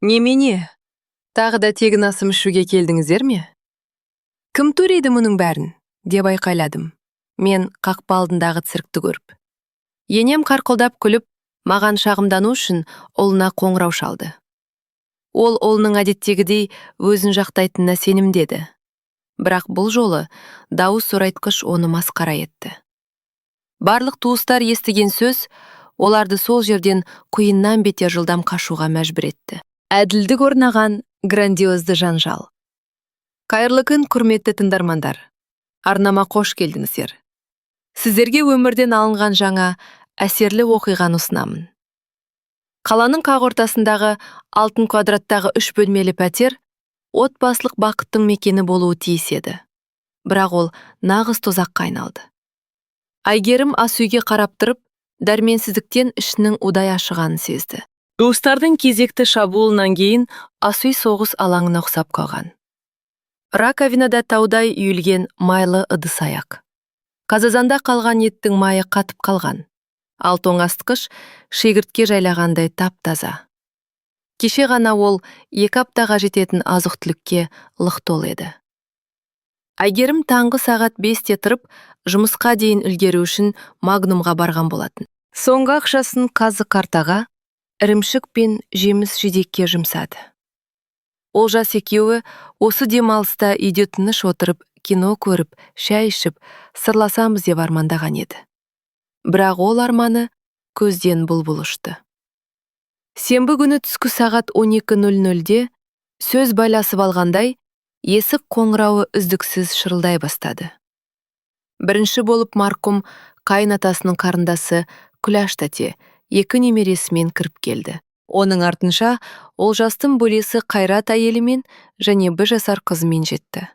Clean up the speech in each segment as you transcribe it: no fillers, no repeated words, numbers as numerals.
Немене, тағы да тегін асым ішуге келдіңіздер ме? Кім төлейді мұның бәрін? Деп айқайладым мен қақпа алдындағы циркті көріп. Енем қарқылдап күліп, маған шағымдану үшін ұлына қоңырау шалды. Ол ұлының әдеттегідей өзін жақтайтынына сенімді еді. Бірақ бұл жолы дауыс зорайтқыш оны масқара етті. Барлық туыстар естіген сөз оларды сол жерден құйыннан бетер жылдам қашуға мәжбүр етті. Әділдік орнаған грандиозды жанжал. Қайырлы күн, құрметті тыңдармандар! Арнама қош келдіңіздер. Сіздерге өмірден алынған жаңа әсерлі оқиғаны ұсынамын. Қаланың қақ ортасындағы алтын квадраттағы үш бөлмелі пәтер отбасылық бақыттың мекені болуы тиіс еді. Бірақ ол нағыз тозаққа айналды. Әйгерім ас үйге қарап тұрып, дәрменсіздіктен ішінің удай ашығанын сезді. Туыстардың кезекті шабуылынан кейін ас үй соғыс алаңына ұқсап қалған. Раковинада таудай үйілген майлы ыдыс аяқ. Қазанда қалған еттің майы қатып қалған. Ал тоңазытқыш шегіртке жайлағандай тап-таза. Кеше ғана ол 2 аптаға жететін азық-түлікке лық толы еді. Әйгерім таңғы сағат 5-те тұрып, жұмысқа дейін үлгеру үшін Магнумға барған болатын. Соңғы ақшасын қазы қартаға, ірімшік пен жеміс жидекке жұмсады. Олжас екеуі осы демалыста үйде тыныш отырып, кино көріп, шай ішіп, сырласамыз деп армандаған еді. Бірақ ол арманы көзден бұлбұл ұшты. Сенбі күні түскі сағат 12:00-де сөз байласып алғандай, есік қоңырауы үздіксіз шырылдай бастады. Бірінші болып марқұм қайын атасының қарындасы Күләш тәте екі немересімен кіріп келді. Оның артынша Олжастың бөлесі Қайрат әйелімен және 1 жасар қызымен жетті.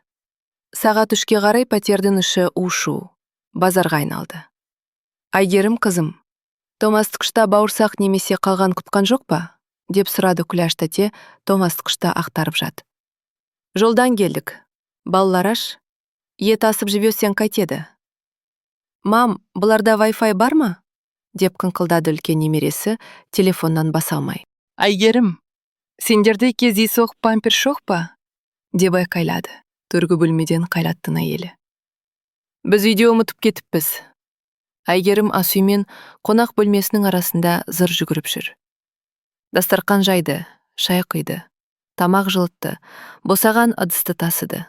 Сағат 3-ке қарай пәтердің іші у-шу, базарға айналды. «Әйгерім, қызым, тоңазытқышта бауырсақ немесе қалған құтқан жоқ па?» деп сұрады Күләш тәте тоңазытқышты ақтарып жатып. «Жолдан келдік. Балалар аш. Ет асып жіберсең қайтеді?» «Мам, бұларда Wi-Fi бар ма?» деп қыңқылдады үлкен немересі телефоннан баса алмай. «Әйгерім, сендерде кездейсоқ памперс жоқ па?» деп айқайлады төргі бөлмеден Қайраттың әйелі. «Біз үйде ұмытып кетіппіз». Әйгерім ас үй мен қонақ бөлмесінің арасында зыр жүгіріп жүр. Дастарқан жайды, шай құйды, тамақ жылытты, босаған ыдысты тасыды.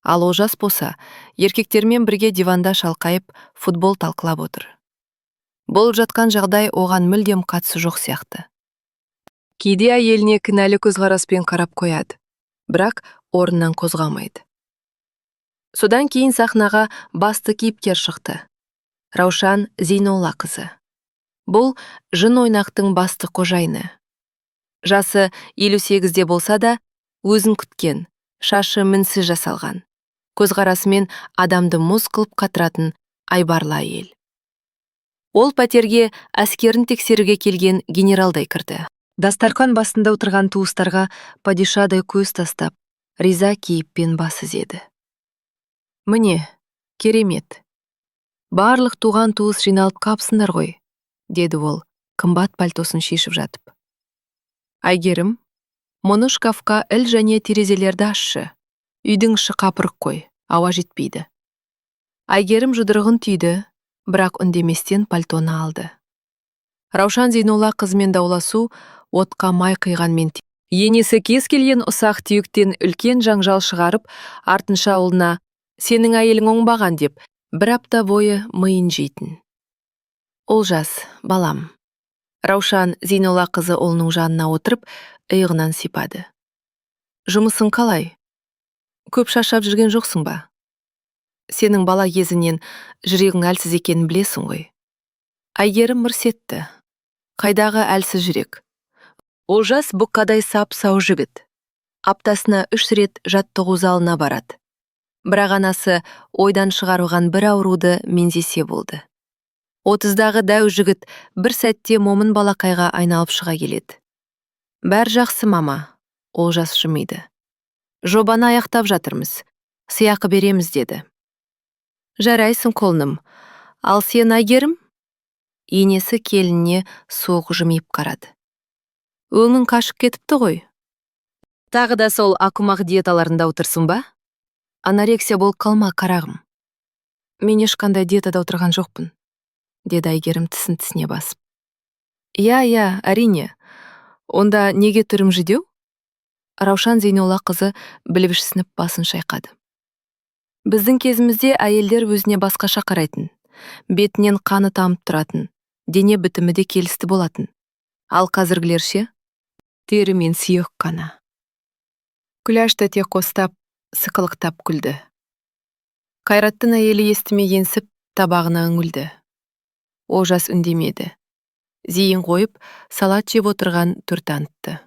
Ал Олжас болса, еркектермен бірге диванда шалқайып, футбол талқылап отыр. Болып жатқан жағдай оған мүлдем қатысы жоқ сияқты. Кейде әйеліне кінәлі көзқараспен қарап қояды, бірақ орнынан қозғалмайды. Содан кейін сахнаға басты кейіпкер шықты. Раушан Зейнолла қызы. Бұл жын ойнақтың басты қожайыны. Жасы 58-де болса да, өзін күткен, шашы мінсіз жасалған. Көзқарасымен адамды мұз қылып қатыратын айбарлы әйел. Ол пәтерге әскерін тексеруге келген генералдай кірді. Дастарқан басында отырған туыстарға падишадай көз тастап, риза кейіппен бас изеді. «Міне, керемет. Барлық туған туыс жиналып қапсыңдар ғой», деді ол, қымбат пальтосын шешіп жатып. «Әйгерім, мұны шкафқа іл және терезелерді ашшы. Үйдің іші қапырық қой, ауа жетпейді». Әйгерім жұдырығын түйді, бірақ үндеместен пальтоны алды. Раушан Зейнолла қызымен дауласу отқа май құйғанмен. Енесі кез келген ұсақ түйектен үлкен жаңжал шығарып, артынша ұлына «Сенің әйелің оңбаған» деп бір апта бойы миын жейтін. «Олжас, балам». Раушан Зейнолла қызы ұлының жанына отырып, иығынан сипады. «Жұмысың қалай? Көп шаршап жүрген жоқсың ба? Сенің бала кезінен жүрегің әлсіз екенін білесің ғой». Әйгерім мырс етті. Қайдағы әлсіз жүрек? Олжас бұқадай сап сау жігіт. Аптасына үш рет жаттығу залына барады. Бірақ анасы ойдан шығарылған бір ауруды меңзесе болды. 30-дағы дәу жігіт бір сәтте момын балақайға айналып шыға келеді. «Бәрі жақсы, мама», Олжас жымиды. «Жобаны аяқтап жатырмыз. Сыйақы береміз деді». «Жарайсың, құлыным. Ал сен, Әйгерім?» Енесі келініне суық жымиып қарады. Өңің қашып кетіпті ғой. Тағы да сол ақымақ диеталарында отырсың ба? Анорексия болып қалма, қарағым. Мен ешқандай диетада отырған жоқпын, деді Әйгерім тісін тісіне басып. Иә, иә, әрине. Онда неге түрім жүдеу? Раушан Зейнолла қызы біліпсініп басын шайқады. Біздің кезімізде әйелдер өзіне басқаша қарайтын. Бетінен қаны тамып тұратын, дене бітімі де келісті болатын. Ал қазіргілер ше? Тері мен сүйек қана. Күләш тәте қостап, сықылықтап күлді. Қайраттың әйелі естімегенсіп, табағына үңілді. Олжас үндемеді. Зейін қойып, салат жеп отырған түр танытты.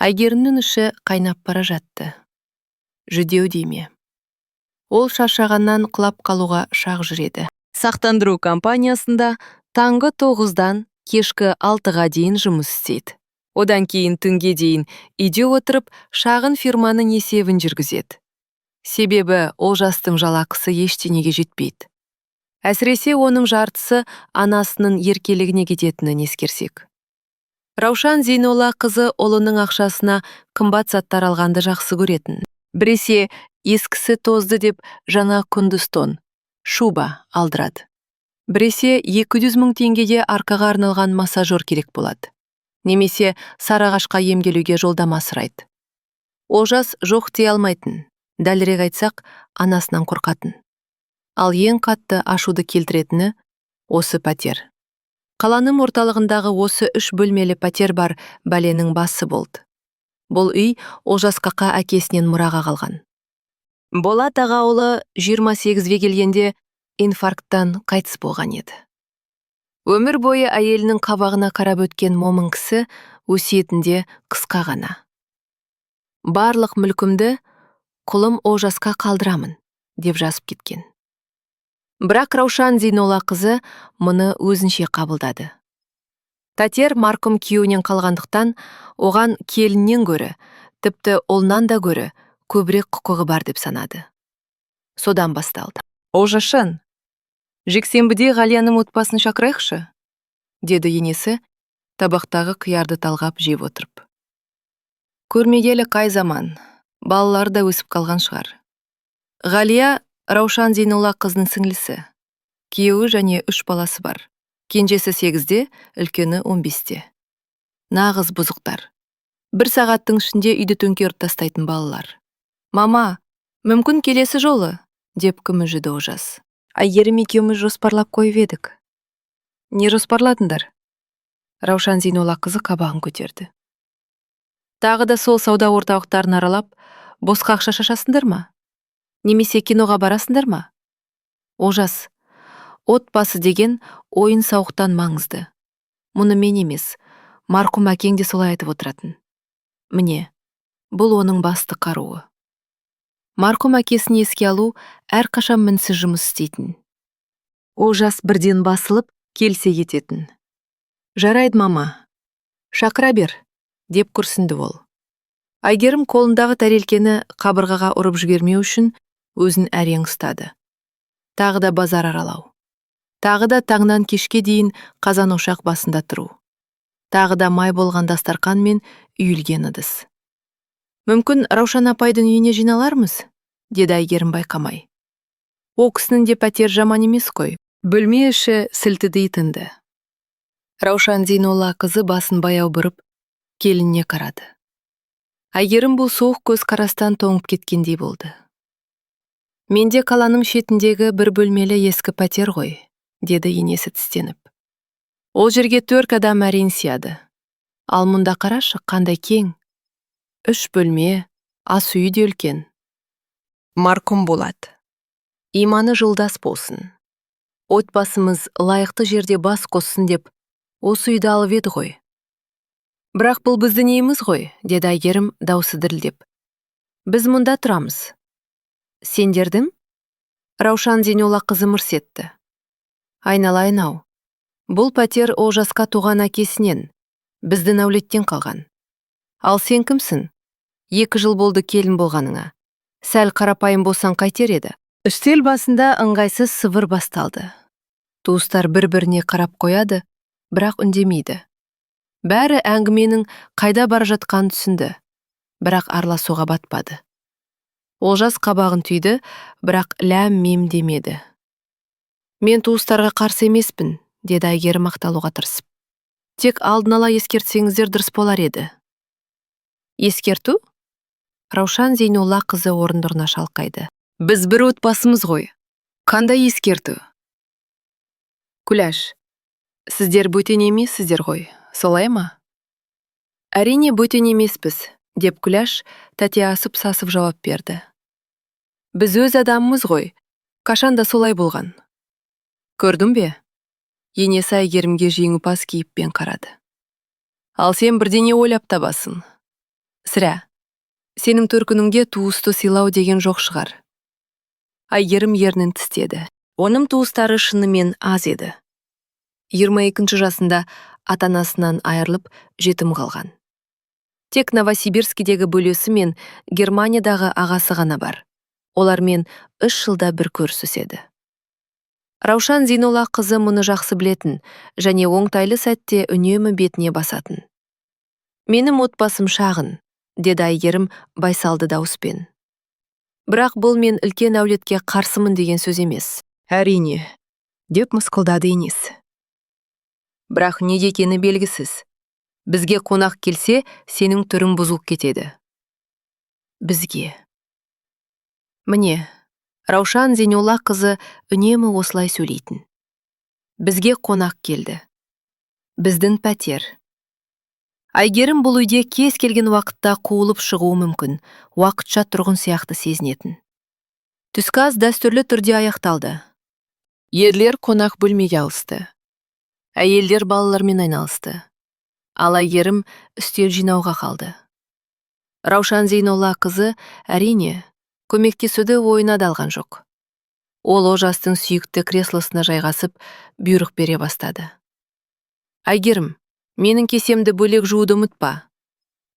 Әйгерімнің іші қайнап бара жатты. Жүдеу дей ме? Ол шаршағаннан құлап қалуға шақ жүреді. Сақтандыру компаниясында таңғы 9-дан кешкі 6-ға дейін жұмыс істейді. Одан кейін түнге дейін үйде отырып, шағын фирманың есебін жүргізеді. Себебі Олжастың жалақысы ештеңеге жетпейді. Әсіресе оның жартысы анасының еркелігіне кететінін ескерсек. Раушан Зейнолла қызы ұлының ақшасына қымбат заттар алғанды жақсы көретін. Біресе ескісі тозды деп жаңа құндыз тон, шуба алдырады. Біресе 200 мың теңгеге арқаға арналған массажер керек болады. Немесе Сарыағашқа емделуге жолдама сұрайды. Олжас жоқ дей алмайтын, дәлірек айтсақ, анасынан қорқатын. Ал ең қатты ашуды келтіретіні осы пәтер. Қаланың орталығындағы осы үш бөлмелі пәтер бар бәленің басы болды. Бұл үй Олжас қақа әкесінен мұраға қалған. Болат аға ұлы 28-ге келгенде инфаркттан қайтыс болған еді. Өмір бойы әйелінің қабағына қарап өткен момын кісі өсиетінде қысқа ғана: «Барлық мүлкімді құлым Олжасқа қалдырамын», – деп жазып кеткен. Бірақ Раушан Зейнолла қызы мұны өзінше қабылдады. Пәтер марқұм күйеуінен қалғандықтан, оған келіннен гөрі, тіпті ұлынан да гөрі көбірек құқығы бар деп санады. Содан басталды. Олжашан, жексенбіде Ғалияның отбасын шақырайықшы, деді енесі, табақтағы қиярды талғап жеп отырып. Көрмегелі қай заман, балалары да өсіп қалған шығар. Ғалия – Раушан Зейнолла қызының сіңлісі. Күйеуі және үш баласы бар. Кенжесі 8-де, үлкені 15-те. Нағыз бұзықтар. Бір сағаттың ішінде үйді төңкеріп тастайтын балалар. Мама, мүмкін, келесі жолы, деп күмілжіді Олжас. Әйгерім екеуміз жоспарлап қойып едік. Не жоспарладыңдар? Раушан Зейнолла қызы қабағын көтерді. Тағы да сол сауда орталықтарын аралап, босқа ақша шашасыңдар ма? Немесе киноға барасыңдар ма? Олжас, отбасы деген ойын сауықтан маңызды. Мұны мен емес, марқұм әкең де солай айтып отыратын. Міне, бұл оның басты қаруы. Марқұм әкесін еске алу әрқашан мінсіз жұмыс істейтін. Олжас бірден басылып, келісе кететін. Жарайды, мама, шақыра бер, деп күрсінді ол. Әйгерім қолындағы тәрелкені қабырғаға ұрып жібермеу үшін өзін әрең ұстады. Тағы да базар аралау. Тағы да таңнан кешке дейін қазан ошақ басында тұру. Тағы да май болған дастарқан мен үйілген ыдыс. Мүмкін, Раушан апайдың үйіне жиналармыз, деді Әйгерім байқамай. Ол кісінің де пәтері жаман емес қой. Бөлме іші сілтідей тынды. Раушан Зейнолла қызы басын баяу бұрып, келініне қарады. Әйгерім бұл суық көз қарастан тоңып кеткендей болды. Менде қаланың шетіндегі бір бөлмелі ескі пәтер ғой, деді енесі тістеніп. Ол жерге төрт адам әрең сияды. Ал мұнда қарашы, қандай кең. Үш бөлме, ас үйі де үлкен. Марқұм Болат. Иманы жолдас болсын. Отбасымыз лайықты жерде бас қоссын деп осы үйді алып еді ғой. Бірақ бұл біздің үйіміз ғой, деді Әйгерім даусы дірілдеп. Біз мұнда тұрамыз. Сендердің? Раушан Зейнолла қызы мырс етті. Айналайын ау. Бұл пәтер Олжасқа туған әкесінен, біздің әулеттен қалған. Ал сен кімсің? 2 жыл болды келін болғаныңа. Сәл қарапайым болсаң қайтер еді? Үстел басында ыңғайсыз сыбыр басталды. Туыстар бір-біріне қарап қояды, бірақ үндемейді. Бәрі әңгіменің қайда бара жатқанын түсінді, бірақ араласуға батпады. Олжас қабағын түйді, бірақ ләм-мим демеді. «Мен туыстарға қарсы емеспін», – деді Әйгерім ақталуға тырысып. «Тек алдын ала ескертсеңіздер, дұрыс болар еді». «Ескерту?» Раушан Зейнолла қызы орындығына шалқайды. Біз бір отбасымыз ғой. Қандай ескерту? Күләш, сіздер бөтен емессіздер ғой, солай ма? «Әрине, бөтен емеспіз», – деп Күләш тәте асып сасып жауап берді. «Біз өз адамымыз ғой, қашан да солай болған». «Көрдің бе?» Енесі Әйгерімге жеңімпаз кейіппен қарады. «Ал сен бірдеңе ойлап табасың. Сірә, сенің төркініңде туысты сыйлау деген жоқ шығар». Әйгерім ернін тістеді. Оның туыстары шынымен аз еді. 22 жасында ата-анасынан айырылып, жетім қалған. Тек Новосибирскідегі бөлесі мен Германиядағы ағасы ғана бар. Олармен 3 жылда бір көріседі. Раушан Зейнолла қызы мұны жақсы білетін және оңтайлы сәтте үнемі бетіне басатын. «Менің отбасым шағын», – деді Әйгерім байсалды дауыспен. «Бірақ бұл мен үлкен әулетке қарсымын деген сөз емес». «Әрине», – деп мысқылдады енесі. «Бірақ неге екені белгісіз. Бізге қонақ келсе, сенің түрің бұзылып кетеді». «Бізге». Міне, Раушан Зейнолла қызы үнемі осылай сөйлейтін. Бізге қонақ келді. Біздің пәтер. Әйгерім бұл үйде кез келген уақытта қуылып шығуы мүмкін, уақытша тұрғын сияқты сезінетін. Түскі ас дәстүрлі түрде аяқталды. Ерлер қонақ бөлмеге ауысты. Әйелдер балалармен айналысты. Ал Әйгерім үстел жинауға қалды. Раушан Зейнолла қызы, әрине, көмектесуді ойына да алған жоқ. Ол Олжастың сүйікті креслосына жайғасып, бұйрық бере бастады. «Әйгерім, менің кесемді бөлек жууды ұмытпа.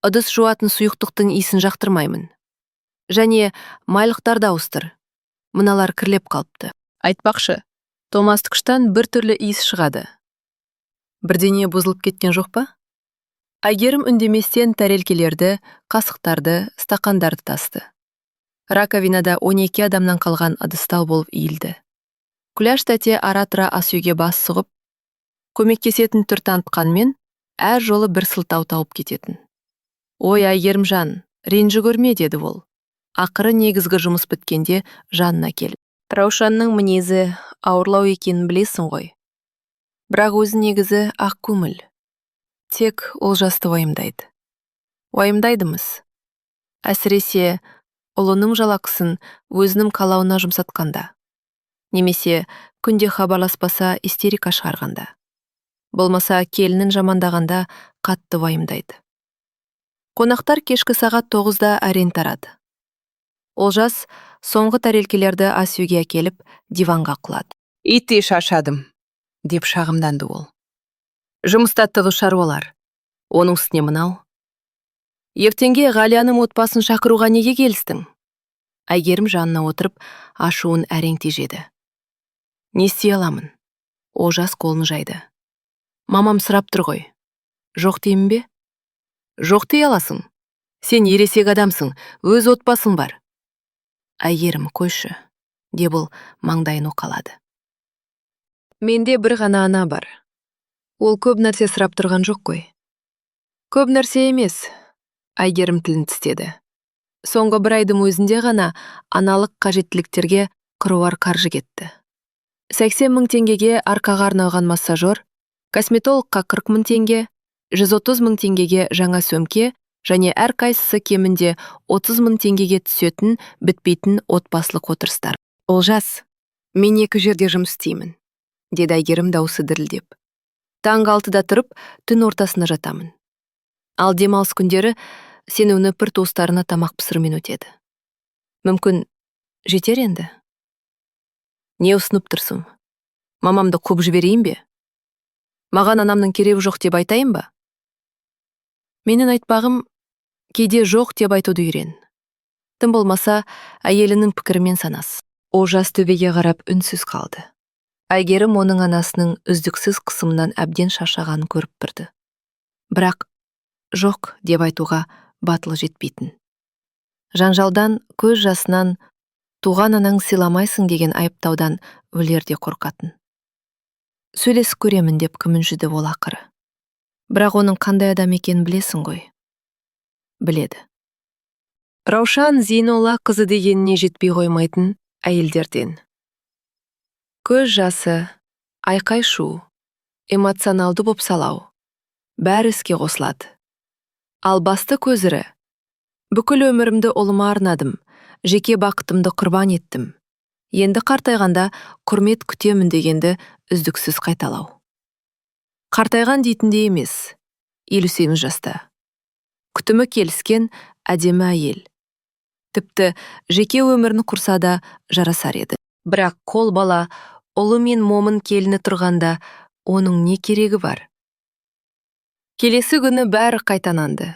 Ыдыс жуатын сұйықтықтың иісін жақтырмаймын. Және майлықтарды ауыстыр. Мыналар кірлеп қалыпты. Айтпақшы, тоңазытқыштан бір түрлі иіс шығады. Бірдеңе бұзылып кеткен жоқ па?» Әйгерім үндеместен тәрелкелерді, қасықтарды, стақандарды тасты. Раковинада 12 адамнан қалған ыдыстау болып үйілді. Күләш тәте ара-тұра ас үйге бас сұғып, көмектесетін түр танытқанмен, әр жолы бір сылтау тауып кететін. «Ой, Әйгерімжан, ренжи көрме», – деді ол. Ақыры негізгі жұмыс біткенде жанына келіп. «Раушанның мінезі ауырлау екенін білесің ғой. Бірақ өзі негізі ақ көңіл. Тек Олжасты уайымдайды. Уайымдайды-мыс. Әсіресе ұлының жалақысын өзінің қалауына жұмсатқанда. Немесе күнде хабарласпаса, истерика шығарғанда. Болмаса келінін жамандағанда қатты уайымдайды». Қонақтар кешкі сағат 9-да әрең тарады. Олжас соңғы тәрелкелерді ас үйге әкеліп, диванға құлады. «Иттей шаршадым», – деп шағымданды ол. «Жұмыста тығыз шаруалар. Оның үстіне мынау. Ертеңге Ғалияның отбасын шақыруға неге келістің?» Әйгерім жанына отырып, ашуын әрең тежеді. «Не істей аламын?» Олжас қолын жайды. «Мамам сұрап тұр ғой. Жоқ деймін бе?» «Жоқ дей аласың. Сен ересек адамсың, өз отбасың бар». «Әйгерім, қойшы», – деп ол маңдайын уқалады. «Менде бір ғана ана бар. Ол көп нәрсе сұрап тұрған жоқ қой». «Көп нәрсе емес», – Әйгерім тілін тістеді. Соңғы бір айдың өзінде ғана аналық қажеттіліктерге қыруар қаржы кетті. 80 000 теңгеге арқаға арналған массажер, косметологқа 40 мың теңге, 130 мың теңгеге жаңа сөмке және әрқайсысы кемінде 30 мың теңгеге түсетін бітпейтін отбасылық отырыстар. «Олжас, мен екі жерде жұмыс істеймін», – деді Әйгерім даусы дірілдеп. «Таңғы 6-да тұрып, түн ортасына жатамын. Ал демалыс күндері сенің бір туыстарына тамақ пісірумен өтеді. Мүмкін, жетер енді. Не ұсынып тұрсың? Мамамды қуып жіберейін бе? Маған анамның керегі жоқ деп айтайын ба? Менің айтпағым, кейде жоқ деп айтуды үйрен. Тым болмаса, әйелінің пікірімен санас». Олжас төбеге қарап үнсіз қалды. Әйгерім оның анасының үздіксіз қысымынан әбден шаршағанын көріп тұрды. Бірақ «жоқ» деп айтуға батылы жетпейтін. Жанжалдан, көз жасынан, туған анаң сыйламайсың деген айыптаудан өлердей қорқатын. «Сөйлесіп көремін», – деп күмілжіді ол ақыры. Бірақ оның қандай адам екенін білесің ғой. Біледі. Раушан Зейнолла қызы дегеніне жетпей қоймайтын әйелдерден. Көз жасы, айқай-шу, эмоционалды бопсалау – бәрі іске қосылады. Ал басты көзірі: «Бүкіл өмірімді ұлыма арнадым, жеке бақытымды құрбан еттім, енді қартайғанда құрмет күтемін» дегенді үздіксіз қайталау. Қартайған дейтіндей емес, 58 жаста. Күтімі келіскен, әдемі әйел. Тіпті жеке өмірін құрса да жарасар еді. Бірақ қол бала ұлы мен момын келіні тұрғанда оның не керегі бар? Келесі күні бәрі қайталанды.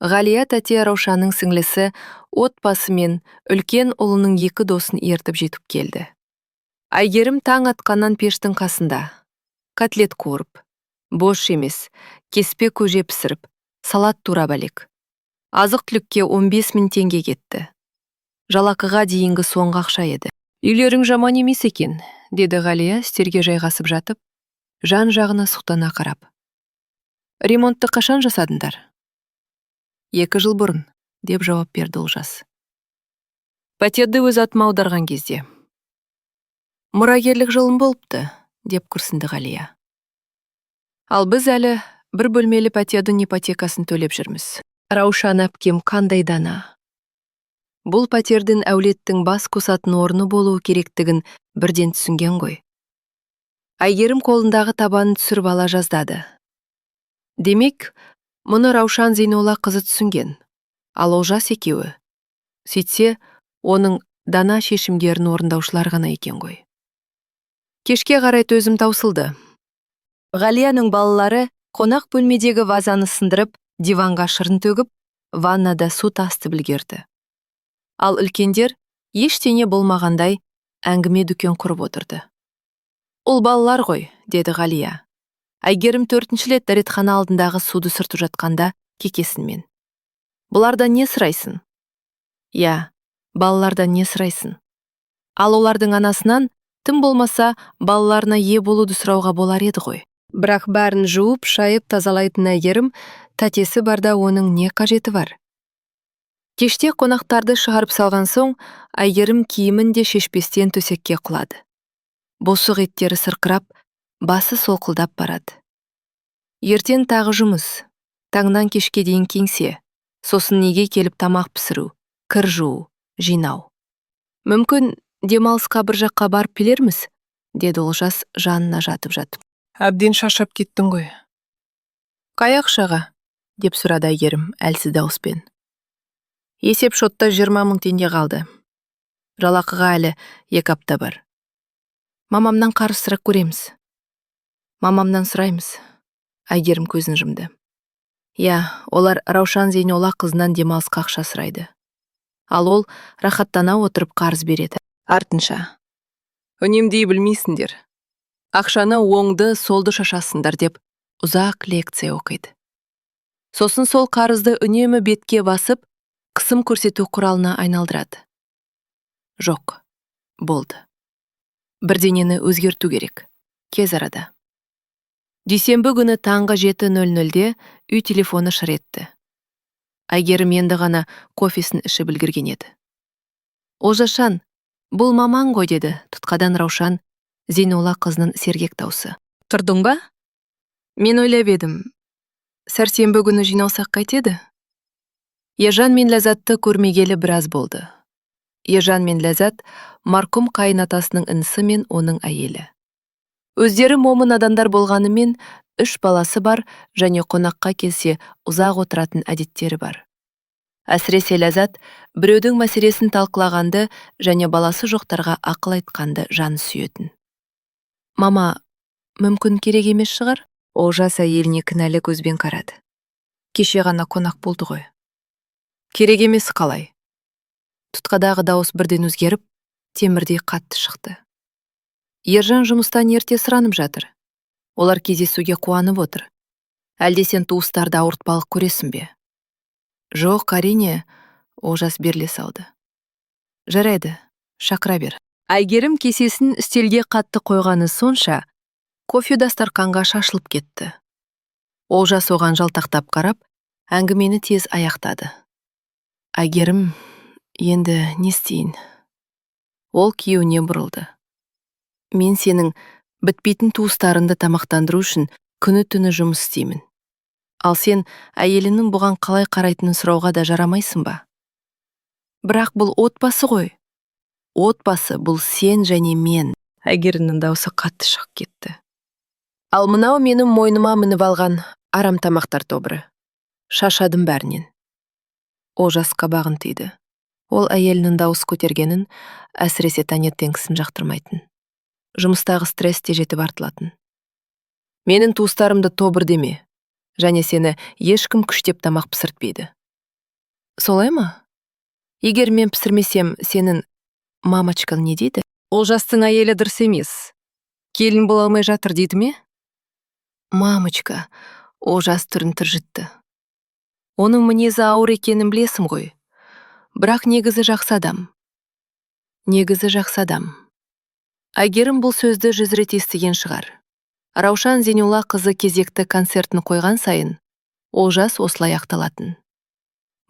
Ғалия тәте, Раушанның сіңлісі, отбасымен үлкен ұлының екі досын ертіп жетіп келді. Әйгерім таң атқаннан пештің қасында. Котлет қуырып, борщ емес, кеспе көже пісіріп, салат турап әлек. Азық-түлікке 15 мың теңге кетті. Жалақыға дейінгі соңғы ақша еді. «Үйлерің жаман емес екен», – деді Ғалия үстелге жайғасып жатып, жан-жағына сұқтана қарап. «Ремонтты қашан жасадыңдар?» «2 жыл бұрын», – деп жауап берді Олжас. «Пәтерді өз атыма аударған кезде». «Мұрагерлік жылым болыпты», – деп күрсінді Ғалия. «Ал біз әлі бір бөлмелі пәтердің ипотекасын төлеп жүрміз. Раушан әпкем қандай дана. Бұл пәтердің әулеттің бас қосатын орны болуы керектігін бірден түсінген ғой». Әйгерім қолындағы табанын түсіріп ала жаздады. Демек, мұны Раушан Зейнолла қызы түсінген, ал Олжас екеуі, сөйтсе, оның дана шешімдерін орындаушылар ғана екен ғой. Кешке қарай төзім таусылды. Ғалияның балалары қонақ бөлмедегі вазаны сындырып, диванға шырын төгіп, ваннада су тасытып үлгерді. Ал үлкендер ештеңе болмағандай әңгіме дүкен құрып отырды. «Ұл балалар ғой», – деді Ғалия. Әйгерім төртінші рет дәретхана алдындағы суды сүртіп жатқанда кекесінмен. «Бұлардан не сұрайсың?» Иә, балалардан не сұрайсың? Ал олардың анасынан тым болмаса балаларына ие болуды сұрауға болар еді ғой. Бірақ бәрін жуып, шайып, тазалайтын Әйгерім тәтесі барда оның не қажеті бар? Кеште қонақтарды шығарып салған соң, Әйгерім киімін де шешпестен төсекке құлады. Бұлшық еттері сырқырап, басы солқылдап барады. Ертең тағы жұмыс. Таңнан кешке дейін кеңсе. Сосын үйге келіп тамақ пісіру, кір жуу, жинау. «Мүмкін, демалысқа бір жаққа барып келерміз», – деді Олжас жанына жатып жатып. Әбден шаршап кеттің ғой. «Қай ақшаға?» – деп сұрады Әйгерім әлсіз дауыспен. Есеп шотта 20 000 теңге қалды. Жалақыға әлі 2 апта бар. Мамамнан қарыз сұрап көреміз. Мамамнан сұраймыз. Әйгерім көзін жұмды. Иә, олар Раушан Зейнолла қызынан демалысқа ақша сұрайды. Ал ол рахаттана отырып қарыз береді. Артынша: «Үнемдей білмейсіңдер. Ақшаны оңды, солды шашасыңдар», – деп ұзақ лекция оқиды. Сосын сол қарызды үнемі бетке басып, қысым көрсету құралына айналдырады. Жоқ, болды. Бірдеңені өзгерту керек. Тез арада. Дүйсенбі күні таңғы 7:00-де үй телефоны шыр етті. Әйгерім енді ғана кофесін ішіп үлгерген еді. «Олжасжан, бұл мамаң ғой», – деді тұтқадан Раушан Зейнолла қызының сергек даусы. «Тұрдың ба? Мен ойлап едім. Сәрсенбі күні жиналсақ қайтеді?» Ержан мен Ләззатты көрмегелі біраз болды. Ержан мен Ләззат – марқұм қайын атасының інісі мен оның әйелі. Өздері момын адамдар болғанымен, үш баласы бар және қонаққа келсе ұзақ отыратын әдеттері бар. Әсіресе Ләззат біреудің мәселесін талқылағанды және баласы жоқтарға ақыл айтқанды жаны сүйетін. «Мама, мүмкін, керек емес шығар?» Олжас әйеліне кінәлі көзбен қарады. Кеше ғана қонақ болды ғой. «Керек емес қалай?» Тұтқадағы дауыс бірден өзгеріп, темірдей қатты шықты. Ержан жұмыстан ерте сұранып жатыр. Олар кездесуге қуанып отыр. Әлде сен туыстарды ауыртпалық көресің бе? Жоқ, әрине, Олжас беріле салды. Жарайды, шақыра бер. Әйгерім кесесін үстелге қатты қойғаны сонша, кофе дастарқанға шашылып кетті. Олжас оған жалтақтап қарап, әңгімені тез аяқтады. Әйгерім, енді не істейін? Ол күйеуіне бұрылды. Мен сенің бітпейтін туыстарыңды тамақтандыру үшін күні-түні жұмыс істеймін. Ал сен әйеліңнің бұған қалай қарайтынын сұрауға да жарамайсың ба? Бірақ бұл отбасы ғой. Отбасы бұл сен және мен. Әйгерімнің даусы қатты шығып кетті. Ал мынау менің мойныма мініп алған арам тамақтар тобыры. Шаршадым бәрінен. Олжас қабағын түйді. Ол әйелінің дауыс көтергенін, әсіресе таңертеңгісін жақтырмайтын. Жұмыстағы стресс те жетіп артылатын. Менің туыстарымды тобыр деме, және сені ешкім күштеп тамақ пісіртпейді. Солай ма? Егер мен пісірмесем, сенің мамочкаң не дейді? Олжастың әйелі дұрыс емес. Келін бола алмай жатыр дейді ме? Мамочка, Олжас түрін тыржитты. Оның мінезі ауыр екенін білесің ғой. Бірақ негізі жақсы адам. Негізі жақсы адам. Әйгерім бұл сөзді 100 рет естіген шығар. Раушан Зейнолла қызы кезекті концертін қойған сайын, Олжас осылай ақталатын.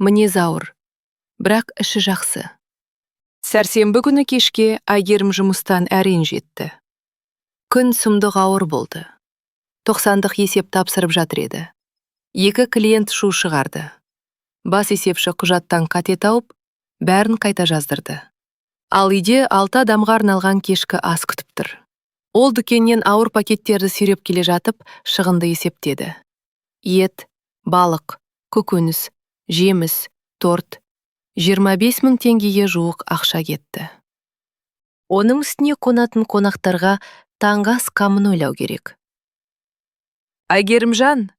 Мінезі ауыр, бірақ іші жақсы. Сәрсенбі күні кешке Әйгерім жұмыстан әрең жетті. Күн сұмдық ауыр болды. 90-дық есеп тапсырып жатыр еді. Екі клиент шу шығарды. Бас есепші құжаттан қате тауып, бәрін қайта жаздырды. Ал үйде 6 адамға арналған кешкі ас күтіп тұр. Ол дүкеннен ауыр пакеттерді сүйреп келе жатып, шығынды есептеді. Ет, балық, көкөніс, жеміс, торт. 25 мың теңгеге жуық ақша кетті. Оның үстіне қонатын қонақтарға таңғы ас қамын ойлау керек. Әйгерімжан!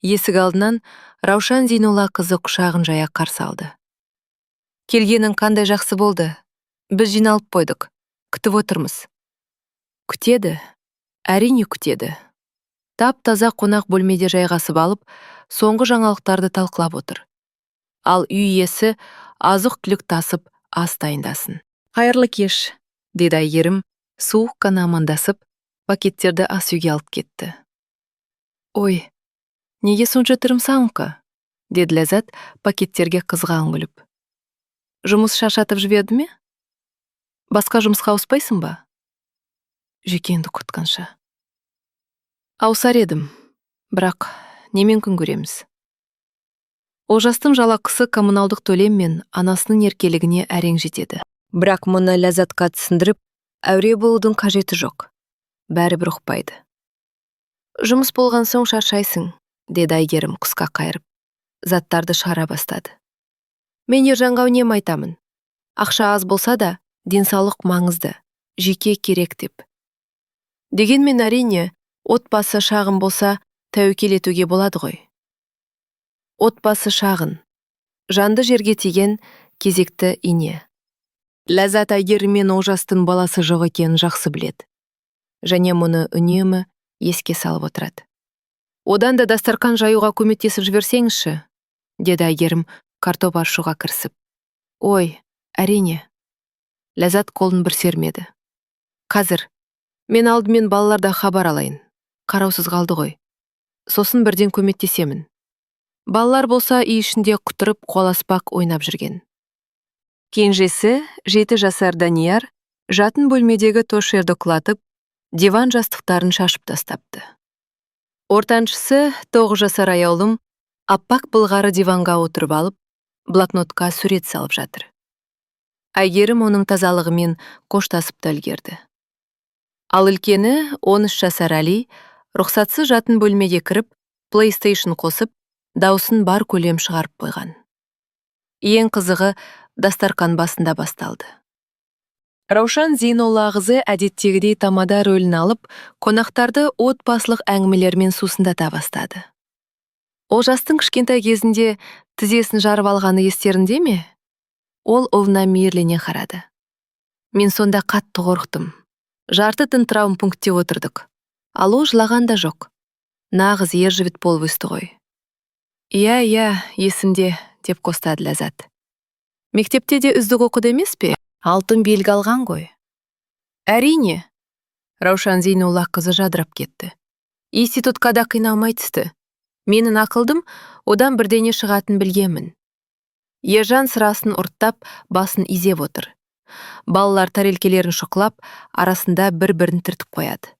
Есік алдынан Раушан Зейнолла қызы құшағын жая қарсы алды. Келгенің қандай жақсы болды. Біз жиналып қойдық. Күтіп отырмыз. Күтеді. Әрине күтеді. Тап-таза қонақ бөлмеде жайғасып алып, соңғы жаңалықтарды талқылап отыр. Ал үй иесі азық-түлік тасып, ас дайындасын. Қайырлы кеш, деді Әйгерім, суық қана амандасып, пакеттерді ас үйге алып кетті. Ой, неге сонша тырымсаңқы? Деді Ләззат пакеттерге қызыға үңіліп. Жұмыс шаршатып жіберді ме? Басқа жұмысқа ауыспайсың ба? Жүйкеңді құртқанша. Ауысар едім, бірақ немен күн көреміз? Олжастың жалақысы коммуналдық төлем мен анасының еркелігіне әрең жетеді. Бірақ мұны Ләззатқа түсіндіріп, әуре болудың қажеті жоқ. Бәрібір ұқпайды. Жұмыс болған соң шаршайсың, деді Әйгерім қысқа қайырып. Заттарды шығара бастады. Мен Ержанға үнемі айтамын. Ақша аз болса да, денсаулық маңызды, жеке керек деп. Дегенмен әрине, отбасы шағын болса, тәуекел етуге болады ғой. Отбасы шағын. Жанды жерге тиген кезекті ине. Ләззат Әйгерім мен Олжастың баласы жоқ екенін жақсы біледі. Және мұны үнемі еске салып отырады. Одан да дастарқан жаюға көмектесіп жіберсеңізші, деді Әйгерім картоп аршуға кірісіп. Ой, әрине. Ләззат қолын бір сермеді. Қазір мен алдымен балалардан хабар алайын. Қараусыз қалды ғой. Сосын бірден көмектесемін. Балалар болса үй ішінде құтырып қуаласпақ ойнап жүрген. Кенжесі, 7 жасар Данияр, жатын бөлмедегі торшерді құлатып, диван жастықтарын шашып тастапты. Ортаншысы, 9 жасар Аяулым, аппақ былғары диванға отырып алып, блокнотқа сурет салып жатыр. Әйгерім оның тазалығымен қоштасып та үлгерді. Ал үлкені, 13 жасар Әли, рұқсатсыз жатын бөлмеге кіріп, PlayStation қосып, даусын бар көлем шығарып қойған. Ең қызығы дастарқан басында басталды. Раушан Зейнолла қызы әдеттегідей тамада рөлін алып, қонақтарды отбасылық әңгімелермен сусындата бастады. Олжастың кішкентай кезінде тізесін жарып алғаны естерінде ме? Ол ұлына мейірлене қарады. Мен сонда қатты қорықтым. Жарты түн травмпунктте отырдық. Ал ол жылаған да жоқ. Нағыз ер жігіт болып өсті ғой. Иә, иә, есімде, деп қостады Ләззат. Мектепте де үздік оқыды емес пе? Алтын белгі алған ғой. Әрине. Раушан Зейнолла қызы жадырап кетті. Институтқа да қиналмай түсті. Менің ақылдым, одан бірдеңе шығатынын білгенмін. Ержан сырасын ұрттап, басын изеп отыр. Балалар тәрелкелерін шұқылап, арасында бір-бірін түртіп қояды.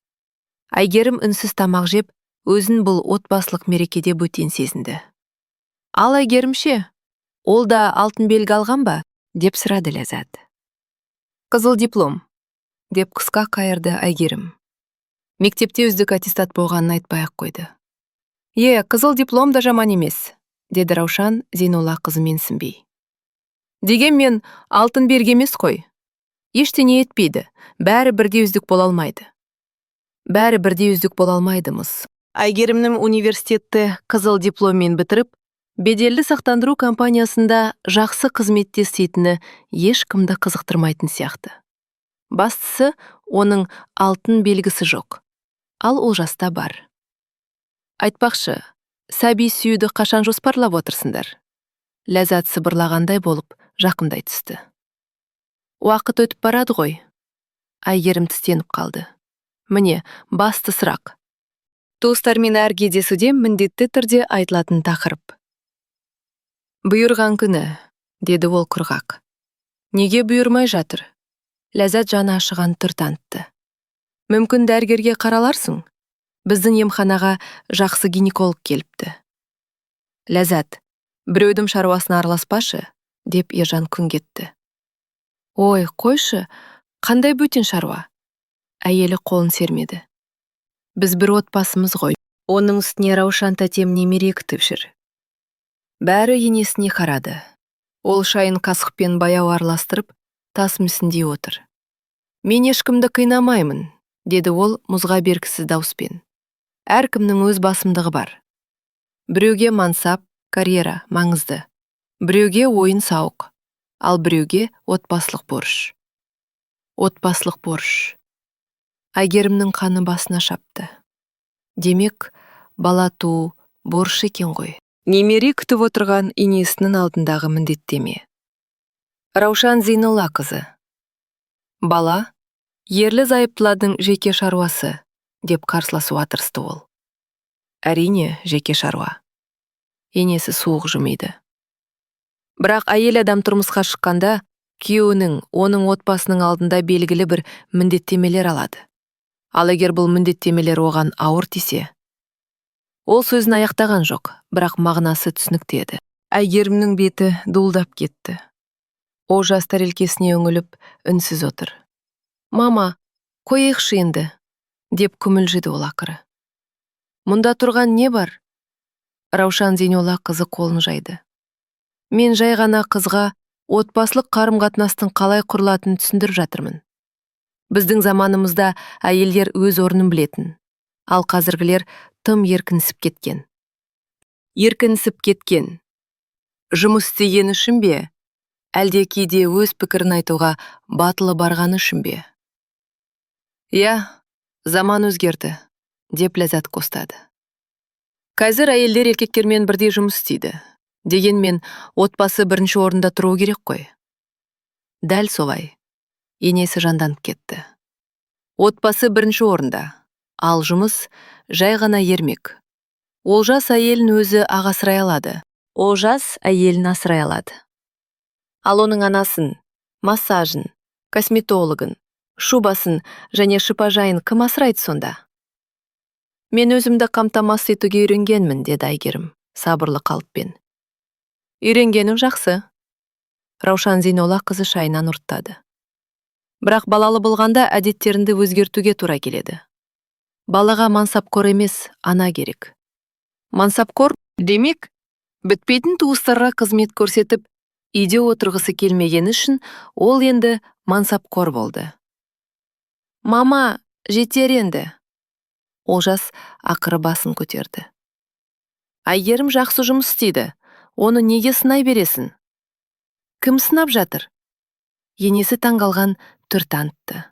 Әйгерім үнсіз тамақ жеп, өзін бұл отбасылық мерекеде бөтен сезінді. Ал Әйгерім ше? Ол да алтын белгі алған ба? Деп сұрады Ләззат. Қызыл диплом, деп қысқа қайырды Әйгерім. Мектепте үздік аттестат болғанын айтпай-ақ қойды. Е, қызыл диплом да жаман емес, деді Раушан Зейнолла қызы менсінбей. Дегенмен алтын белгі емес қой. Ештеңе етпейді, бәрі бірдей үздік бола алмайды. Бәрі бірдей үздік бола алмайды-мыс. Әйгерімнің университетті қызыл дипломмен бітіріп, беделді сақтандыру компаниясында жақсы қызметте істейтіні ешкімді қызықтырмайтын сияқты. Бастысы, оның алтын белгісі жоқ. Ал Олжаста бар. Айтпақшы, сәби сүюді қашан жоспарлап отырсыңдар? Ләззат сыбырлағандай болып жақындай түсті. Уақыт өтіп барады ғой. Әйгерім тістеніп қалды. Міне, басты сұрақ. Туыстармен әр кездесуде міндетті түрде айтылатын тақырып. Бұйырған күні, деді ол құрғақ. Неге бұйырмай жатыр? Ләззат жаны ашыған түр танытты. Мүмкін, дәрігерге қараларсың? Біздің емханаға жақсы гинеколог келіпті. Ләззат, біреудің шаруасына араласпашы, деп Ержан күңк етті. Ой, қойшы, қандай бөтен шаруа? Әйелі қолын сермеді. Біз бір отбасымыз ғой. Оның үстіне Раушан тәтем немере күтіп жүр. Бәрі енесіне қарады. Ол шайын қасықпен баяу араластырып, тас мүсіндей отыр. Мен ешкімді қинамаймын, деді ол мұзға бергісіз дауыспен. Әркімнің өз басымдығы бар. Біреуге мансап, карьера маңызды. Біреуге ойын сауық, ал біреуге отбасылық борыш. Отбасылық борыш. Әйгерімнің қаны басына шапты. Демек, бала туу борыш екен ғой. Немере күтіп отырған енесінің алдындағы міндеттеме. Раушан Зейнолла қызы. Бала, ерлі зайыптылардың жеке шаруасы, деп қарсыласуға тырысты ол. Әрине, жеке шаруа. Енесі суық жымиды. Бірақ әйел адам тұрмысқа шыққанда, күйеуінің, оның отбасының алдында белгілі бір міндеттемелер алады. Ал егер бұл міндеттемелер оған ауыр тисе? Ол сөзін аяқтаған жоқ, бірақ мағынасы түсінікті еді. Әйгерімнің беті дуылдап кетті. Олжас тәрелкесіне үңіліп, үнсіз отыр. Мама, қояйықшы енді, деп күмілжіді ол ақыры. Мұнда тұрған не бар? Раушан Зейнолла қызы қолын жайды. Мен жай ғана қызға отбасылық қарым-қатынастың қалай құрылатынын түсіндіріп жатырмын. Біздің заманымызда әйелдер өз орнын білетін, ал қазіргілер тым еркінсіп кеткен. Еркінсіп кеткен. Жұмыс істеген үшін бе? Әлде кейде өз пікірін айтуға батылы барғаны үшін бе? Иә, заман өзгерді, деп Ләззат қостады. Қазір әйелдер еркектермен бірдей жұмыс істейді. Дегенмен отбасы бірінші орында тұруы керек қой. Дәл солай. Енесі жанданып кетті. Отбасы бірінші орында, ал жұмыс жай ғана ермек. Олжас әйелін өзі ақ асырай алады. Олжас әйелін асырай алады. Ал оның анасын, массажын, косметологын, шубасын және шипажайын кім асырайды сонда? Мен өзімді қамтамасыз етуге үйренгенмін, деді Әйгерім сабырлы қалыппен. Үйренгенің жақсы. Раушан Зейнолла қызы шайынан ұрттады. Бірақ балалы болғанда әдеттеріңді өзгертуге тура келеді. Балаға мансапқор емес, ана керек. Мансапқор демек, бітпейтін туыстарға қызмет көрсетіп, үйде отырғысы келмегені үшін ол енді мансапқор болды. Мама, жетер енді. Олжас ақыры басын көтерді. Әйгерім жақсы жұмыс істейді. Оны неге сынай бересің? Кім сынап жатыр? Енесі таңғалған түр танытты.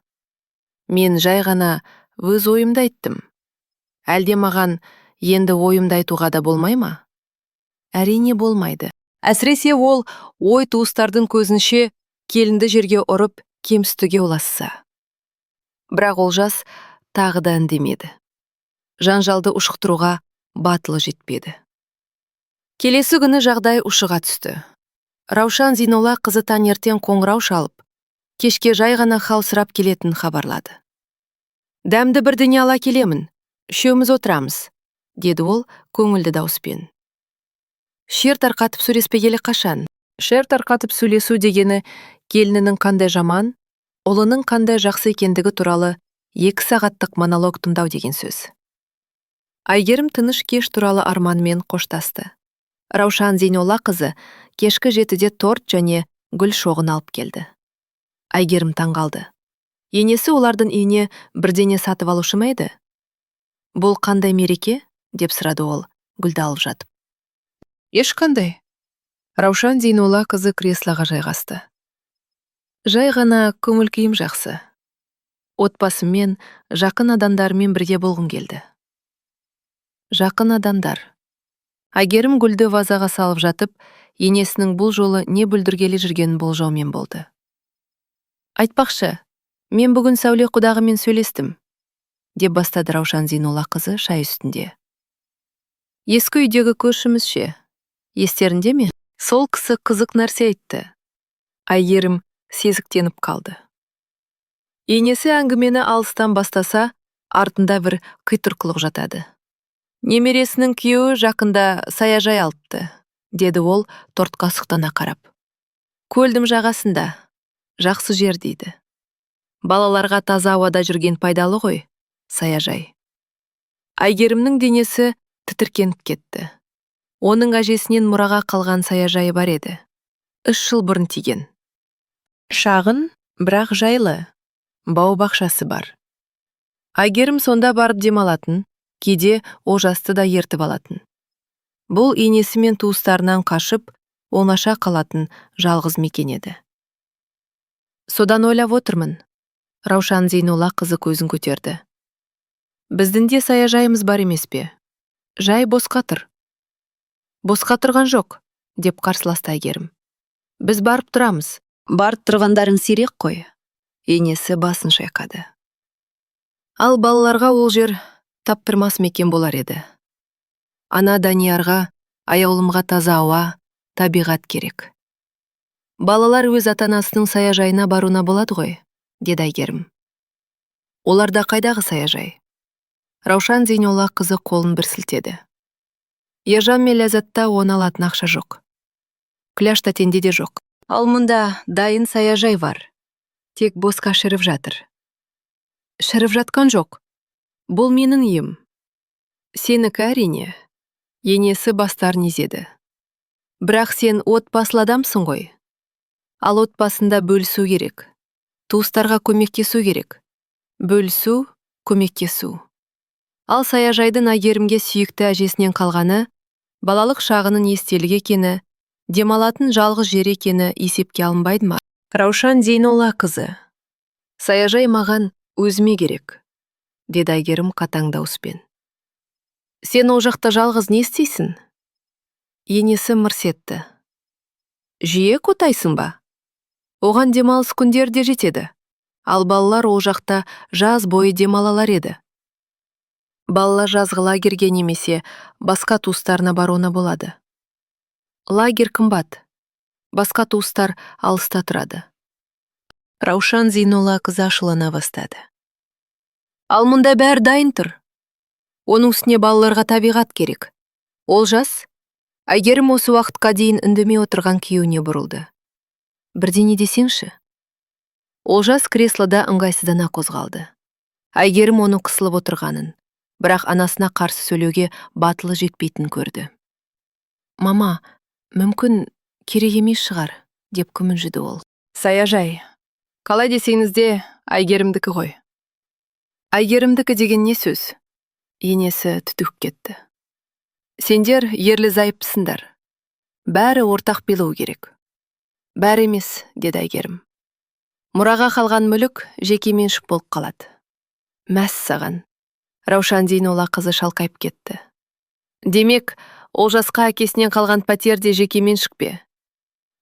Мен жай ғана өз ойымды айттым. Әлде маған Енді ойымды айтуға да болмай ма? Әрине, болмайды. Әсіресе ол ой туыстардың көзінше келінді жерге ұрып, кемсітуге ұласса. Бірақ Олжас тағы да үндемеді. Жанжалды ушықтыруға батылы жетпеді. Келесі күні жағдай ушыға түсті. Раушан Зейнолла қызы таңертең қоңырау шалып, кешке жай ғана хал сұрап келетінін хабарлады. «Дәмді бірдеңе ала келемін, үшеуміз отырамыз», — деді ол көңілді дауыспен. Шер тарқатып сөйлеспегелі қашан? Шер тарқатып сөйлесу дегені келінінің қандай жаман, ұлының қандай жақсы екендігі туралы 2 сағаттық монолог тыңдау деген сөз. Әйгерім тыныш кеш туралы арманымен қоштасты. Раушан Зейнолла қызы кешкі 7-де торт және гүл шоғын алып келді. Әйгерім таңғалды. Енесі олардың үйіне бірдеңе сатып алушы ма еді? «Бұл қандай мереке?» — деп сұрады ол, гүлді алып жатып. «Ешқандай». Раушан Зейнолла қызы креслоға жайғасты. «Жай ғана көңіл күйім жақсы. Отбасыммен, жақын адамдарыммен бірге болғым келді». Жақын адамдар. Әйгерім гүлді вазаға салып жатып, енесінің бұл жолы не бүлдіргелі жүргенін болжаумен болды. «Айтпақшы, мен бүгін Сәуле құдағымен сөйлестім», — деп бастады Раушан Зейнолла қызы шай үстінде. «Ескі үйдегі көршіміз ше, естерінде ме? Сол кісі қызық нәрсе айтты». Әйгерім сезіктеніп қалды. Енесі әңгімені алыстан бастаса, артында бір қитұрқылық жатады. «Немересінің күйеуі жақында саяжай алыпты», — деді ол тортқа сұқтана қарап. «Көлдің жағасында. Жақсы жер дейді. Балаларға таза ауада жүрген пайдалы ғой, саяжай». Әйгерімнің денесі тітіркеніп кетті. Оның әжесінен мұраға қалған саяжайы бар еді. 3 жыл бұрын тиген. Шағын, бірақ жайлы. Бау бақшасы бар. Әйгерім сонда барып демалатын, кейде Олжасты да ертіп алатын. Бұл енесі мен туыстарынан қашып, оңаша қалатын жалғыз мекен еді. «Содан ойлап отырмын». Раушан Зейнолла қызы көзін көтерді. «Біздің де саяжайымыз бар емес пе? Жай босқа тұр». «Босқа тұрған жоқ», — деп қарсыласты Әйгерім. «Біз барып тұрамыз». Барып тұрғандарың сирек қой. Енесі басын шайқады. Ал балаларға ол жер таптырмас мекен болар еді. Ана Даниярға, аяулымға таза ауа, табиғат керек. «Балалар өз ата-анасының саяжайына баруына болады ғой», — деді Әйгерім. «Оларда қайдағы саяжай?» Раушан Зейнолла қызы қолын бір сілтеді. «Ержан мен Ләззатта оны алатын ақша жоқ. Күләш тәтенде де жоқ. Ал мұнда дайын саяжай бар. Тек босқа шіріп жатыр». «Шіріп жатқан жоқ. Бұл менің үйім». «Сенікі, әрине». Енесі бастарын изеді. «Бірақ сен отбасылы адамсың ғой. Ал отбасында бөлісу керек. Туыстарға көмектесу керек. Бөлісу, көмектесу. Ал саяжайдың Әйгерімге сүйікті әжесінен қалғаны, балалық шағының естелігі екені, демалатын жалғыз жер екені есепке алынбайды ма? Раушан Зейнолла қызы, саяжай маған өзіме керек», — деді Әйгерім қатаң дауыспен. «Сен ол жақта жалғыз не істейсің?» Енесі мырс етті. «Жиек отайсың ба? Оған демалыс күндері де жетеді. Ал балалар ол жақта жаз бойы демала алар еді. Балалар жазғы лагерьге немесе басқа туыстарына баруына болады». «Лагерь қымбат. Басқа туыстар алыста тұрады». Раушан Зейнолла қызы ашулана бастады. «Ал мұнда бәрі дайын тұр. Оның үстіне балаларға табиғат керек. Олжас». Әйгерім осы уақытқа дейін үндемей отырған күйеуіне бұрылды. «Бірдеңе десеңші». Олжас креслода ыңғайсыздана қозғалды. Әйгерім оның қысылып отырғанын, бірақ анасына қарсы сөйлеуге батылы жетпейтінін көрді. «Мама, мүмкін, керек емес шығар», — деп күмілжіді ол. «Саяжай, қалай десеңіз де, Әйгерімдікі ғой». «Әйгерімдікі деген не сөз?» Енесі түтігіп кетті. «Сендер ерлі зайыптысыңдар. Бәрі ортақ болуы керек». «Бәрі емес», — деді Әйгерім. «Мұраға қалған мүлік жеке меншік болып қалады». «Мәссаған!» Раушан Зейнолла қызы шалқайып кетті. Демек, Олжасқа әкесінен қалған пәтер де жеке меншік пе?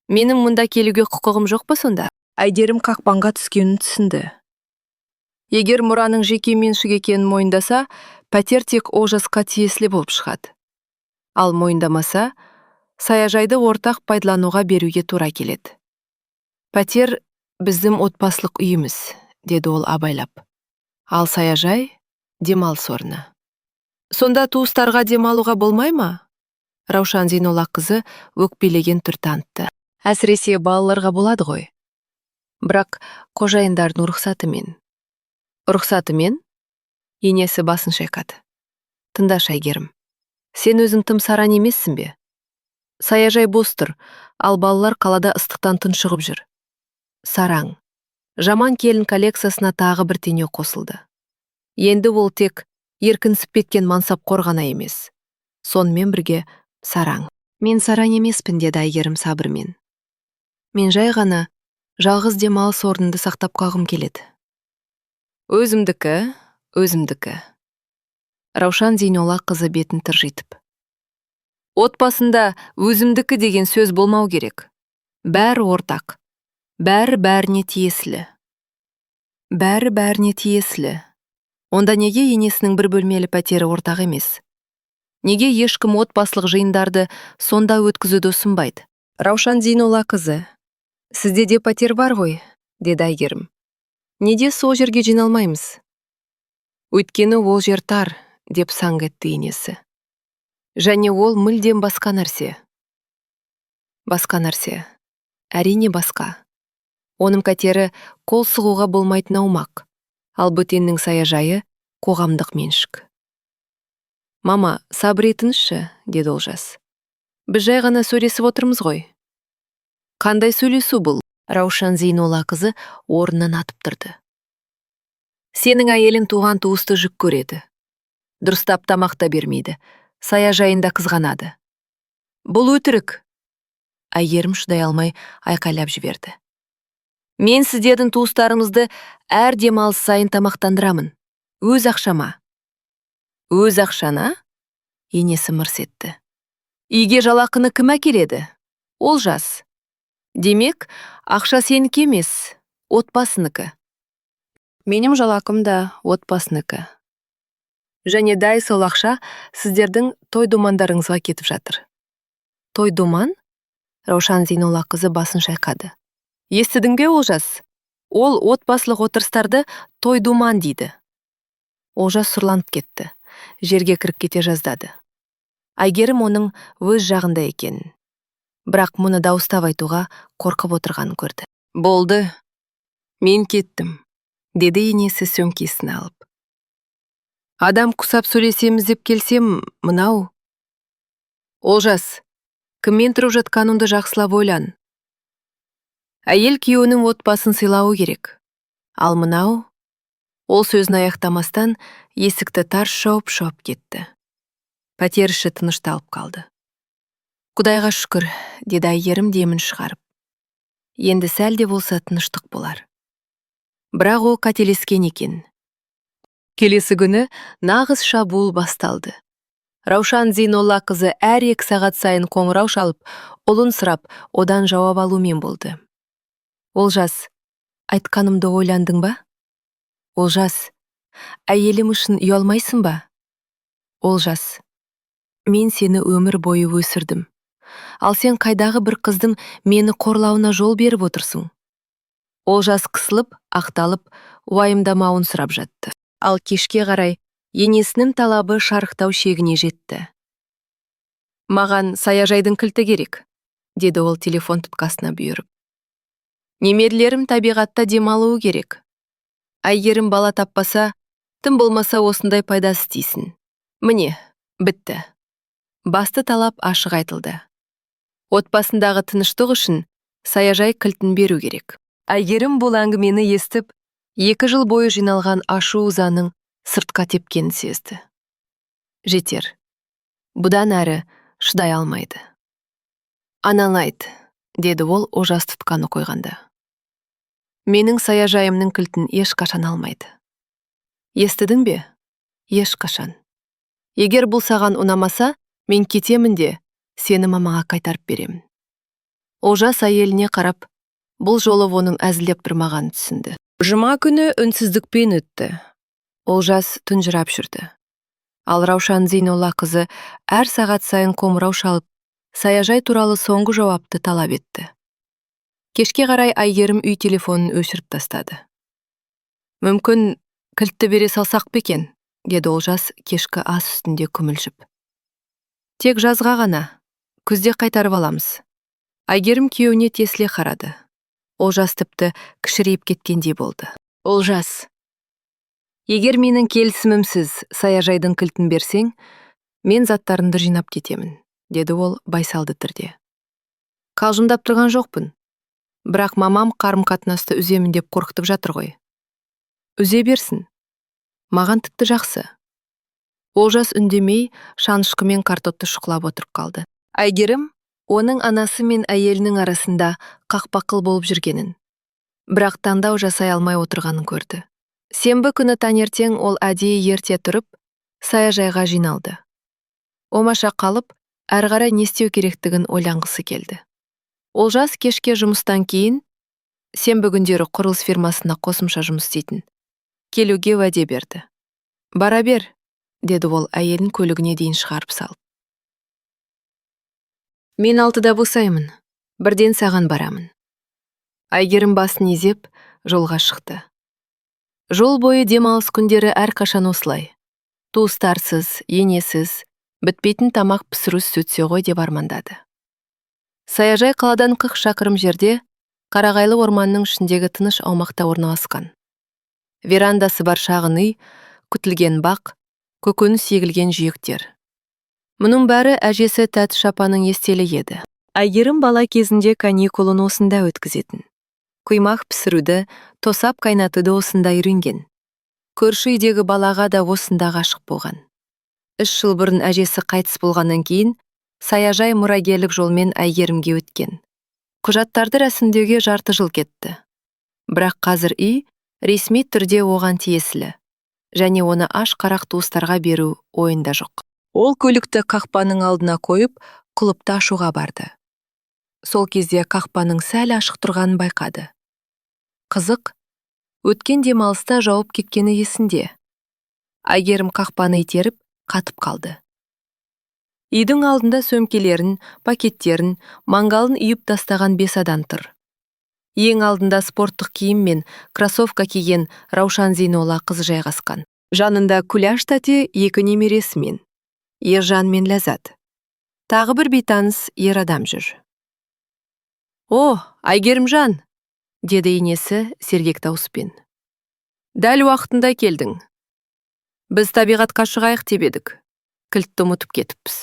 Менің мұнда келуге құқығым жоқ па сонда? Әйгерім қақпанға түскенін түсінді. Егер мұраның жеке меншік екенін мойындаса, пәтер тек Олжасқа тиесілі болып шығады. Ал мойындамаса, саяжайды ортақ пайдалануға беруге тура келеді. «Пәтер — біздің отбасылық үйіміз», — деді ол абайлап. «Ал саяжай — демалыс орны». «Сонда туыстарға демалуға болмай ма?» Раушан Зейноллақызы өкпелеген түр танытты. Әсіресе балаларға болады ғой. Бірақ қожайындардың рұқсатымен. «Рұқсатымен?» Енесі басын шайқады. «Тыңдашы, Әйгерім. Сен өзің тым сараң емессің бе? Саяжай бос тұр, ал балалар қалада ыстықтан тұншығып жүр». Сараң. Жаман келін коллекциясына тағы бір теңеу қосылды. Енді ол тек еркінсіп кеткен мансапқор ғана емес. Сонымен бірге сараң. «Мен сараң емеспін», — деді Әйгерім сабырмен. «Мен жай ғана жалғыз демалыс орнымды сақтап қалғым келеді». «Өзімдікі, өзімдікі». Раушан Зейноллақызы бетін тыржитып. «Отбасында өзімдікі деген сөз болмау керек. Бәрі ортақ. Бәрі бәріне тиесілі. Бәрі бәріне тиесілі. Онда неге енесінің бір бөлмелі пәтері ортақ емес? Неге ешкім отбасылық жиындарды сонда өткізуді ұсынбайды?» «Раушан Зейноллақызы, сізде де пәтер бар ғой», — деді Әйгерім. «Неге сол жерге жиналмаймыз?» «Өйткені ол жер тар», — деп саңқ етті енесі. «Және ол мүлдем басқа нәрсе». Басқа нәрсе. Әрине, басқа. Оның пәтері — қол сұғуға болмайтын аумақ, ал бөтеннің саяжайы — қоғамдық меншік. «Мама, сабыр етіңізші», — деді Олжас. «Біз жай ғана сөйлесіп отырмыз ғой». «Қандай сөйлесу бұл?» Раушан Зейноллақызы орнынан атып тұрды. «Сенің әйелің туған туысты жүк көреді. Дұрыстап тамақ та бермейді, саяжайында қызғанады». «Бұл өтірік!» Әйгерім шыдай алмай айқайлап жіберді. «Мен сіздердің туыстарыңызды әр демалыс сайын тамақтандырамын. Өз ақшама». «Өз ақшана?» Енесі мырс етті. «Үйге жалақыны кім әкеледі? Олжас. Демек, ақша сенікі емес, отбасыныкі». «Менің жалақым да отбасыныкі. Және дәл сол ақша сіздердің той думандарыңызға кетіп жатыр». «Той думан?» Раушан Зейноллақызы басын шайқады. «Естідің бе, Олжас? Ол отбасылық отырыстарды той думан дейді». Олжас сұрланып кетті. Жерге кіріп кете жаздады. Әйгерім оның өз жағында екенін, бірақ мұны дауыстап айтуға қорқып отырғанын көрді. «Болды. Мен кеттім», — деді енесі сөмкесін алып. «Адам құсап сөйлесеміз деп келсем, мынау. Олжас, кіммен тұрып жатқаныңды жақсылап ойлан. Әйел күйеуінің отбасын сыйлауы керек. Ал мынау...» Ол сөзін аяқтамастан есікті тарс жауып шығып кетті. Пәтер іші тынышталып қалды. «Құдайға шүкір», — деді Әйгерім демін шығарып. «Енді сәл де болса тыныштық болар». Бірақ ол қателескен екен. Келесі күні нағыз шабуыл басталды. Раушан Зейноллақызы әр 2 сағат сайын қоңырау шалып, ұлын сұрап, одан жауап алумен болды. «Олжас, айтқанымды ойландың ба? Олжас, әйелім үшін ұялмайсың ба? Олжас, мен сені өмір бойы өсірдім. Ал сен қайдағы бір қыздың мені қорлауына жол беріп отырсың». Олжас қысылып, ақталып, уайымдамауын сұрап жатты. Ал кешке қарай енесінің талабы шарықтау шегіне жетті. «Маған саяжайдың кілті керек», — деді ол телефон тұтқасына бұйырып. «Немерелерім табиғатта демалуы керек. Әйгерім бала таппаса, тым болмаса осындай пайдасы тисін». Міне, бітті. Басты талап ашық айтылды. Отбасындағы тыныштық үшін саяжай кілтін беру керек. Әйгерім бұл әңгімені естіп, 2 жыл бойы жиналған ашу ызаның сыртқа тепкенін сезді. Жетер. Бұдан әрі шыдай алмайды. «Аналайт», — деді ол Олжас тұтқаны қойғанда. «Менің саяжайымның кілтін ешқашан алмайды. Естідің бе? Ешқашан. Егер бұл саған ұнамаса, Мен кетемін де, сені мамаңа қайтарып беремін. Олжас әйеліне қарап, бұл жолы оның әзілдеп тұрмағанын түсінді. Жұма күні үнсіздікпен өтті. Олжас тұнжырап жүрді. Ал Раушан Зейнолла қызы әр сағат сайын қоңырау шалып, саяжай туралы соңғы жауапты талап етті. Кешке қарай Әйгерім үй телефонын өшіріп тастады. «Мүмкін, кілтті бере салсақ па екен?» – деді Олжас кешкі ас үстінде күмілжіп. «Тек жазға ғана, күзде қайтарып аламыз». Әйгерім күйеуіне тесіле қарады. Олжас тіпті кішірейіп кеткендей болды. «Олжас, егер менің келісімімсіз саяжайдың кілтін берсең, мен заттарымды жинап кетемін», – деді ол байсалды түрде. «Қалжыңдап тұрған жоқпын. Бірақ мамам қарым-қатынасты үземін деп қорқытып жатыр ғой». «Үзе берсін. Маған тіпті жақсы». Олжас үндемей, шанышқымен картопты шұқылап отырып қалды. Әйгерім оның анасы мен әйелінің арасында қақпақыл болып жүргенін, бірақ таңдау жасай алмай отырғанын көрді. Сенбі күні таңертең ол әдейі ерте тұрып, саяжайға жиналды. Оңаша қалып, әрі қарай не істеу керектігін ойланғысы келді. Олжас кешке жұмыстан кейін, сенбі күндері құрылыс фирмасына қосымша жұмыс істейтін, келуге уәде берді. «Бара бер», – деді ол әйелін көлігіне дейін шығарып салып. «Мен 6-да босаймын, бірден саған барамын». Әйгерім басын изеп, жолға шықты. Жол бойы демалыс күндері әрқашан осылай. Туыстарсыз, енесіз, бітпейтін тамақ пісірусіз өтсе ғой деп армандады. Саяжай қаладан 40 шақырым жерде, қарағайлы орманның ішіндегі тыныш аумақта орналасқан. Верандасы бар шағын үй, күтілген бақ, көкөніс егілген жиектер. Мұның бәрі әжесі Тәтіш апаның естелігі еді. Әйгерім бала кезінде каникулын осында өткізетін. Құймақ пісіруді, тосап қайнатуды осында үйренген. Көрші үйдегі балаға да осында ғашық болған. 3 жыл бұрын әжесі қайтыс болғаннан кейін саяжай мұрагерлік жолмен Әйгерімге өткен. Құжаттарды рәсімдеуге жарты жыл кетті. Бірақ қазір үй ресми түрде оған тиесілі және оны аш қарақ туыстарға беру ойында жоқ. Ол көлікті қақпаның алдына қойып, құлыпты ашуға барды. Сол кезде қақпаның сәл ашық тұрғанын байқады. Қызық, өткен демалыста жауып кеткені есінде. Әйгерім қақпаны итеріп, қатып қалды. Үйдің алдында сөмкелерін, пакеттерін, мангалын үйіп тастаған бес адам тұр. Ең алдында спорттық киім мен кроссовка киген Раушан Зейнолла қызы жайғасқан. Жанында Күләш тәте екі немересімен, Ержан мен Ләззат. Тағы бір бейтаныс ер адам жүр. «О, Әйгерімжан!» – деді енесі сергек дауыспен. «Дәл уақытында келдің. Біз табиғатқа шығайық деп едік. Кілтті ұмытып кетіппіз.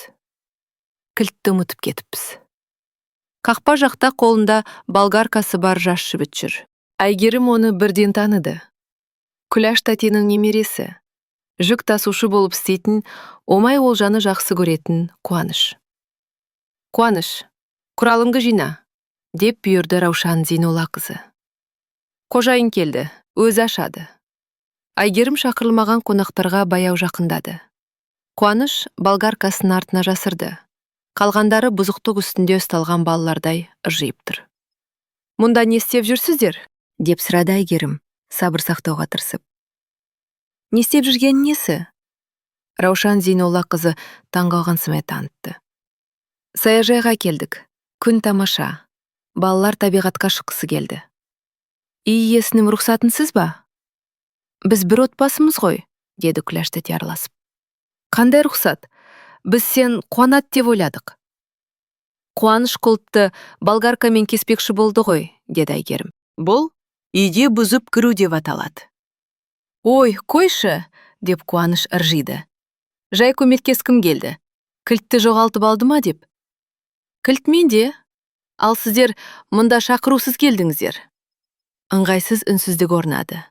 Кілтті ұмытып кетіппіз». Қақпа жақта қолында болгаркасы бар жас жігіт жүр. Әйгерім оны бірден таныды. Күләш тәтенің немересі. Жүк тасушы болып істейтін, Омай Олжаны жақсы көретін Қуаныш. «Қуаныш, құралыңды жина», – деп бұйырды Раушан Зейнолла қызы. «Қожайын келді, өзі ашады». Әйгерім шақырылмаған қонақтарға баяу жақындады. Қуаныш болгаркасын артына жасырды. Қалғандары бұзықтық үстінде ұсталған балалардай ыржиып тұр. «Мұнда не істеп жүрсіздер?» – деп сұрады Әйгерім, сабыр сақтауға тырысып. «Не істеп жүргені несі?» Раушан Зейнолла қызы таңғалған сыңай танытты. «Саяжайға келдік. Күн тамаша. Балалар табиғатқа шыққысы келді». «Үй иесінің рұқсатынсыз ба? Біз бір отбасымыз ғой», – деді Күләш тәте араласып. «Қандай рұқсат? Біз сен қуанады деп ойладық». «Қуаныш құлыпты болгаркамен кеспекші болды ғой», – деді Әйгерім. «Бұл үйге бұзып кіру деп аталады». «Ой, қойшы», – деп Қуаныш ыржиды. «Жай көмектескім келді. Кілтті жоғалтып алды ма деп». «Кілт менде. Ал сіздер мұнда шақырусыз келдіңіздер». Ыңғайсыз үнсіздік орнады.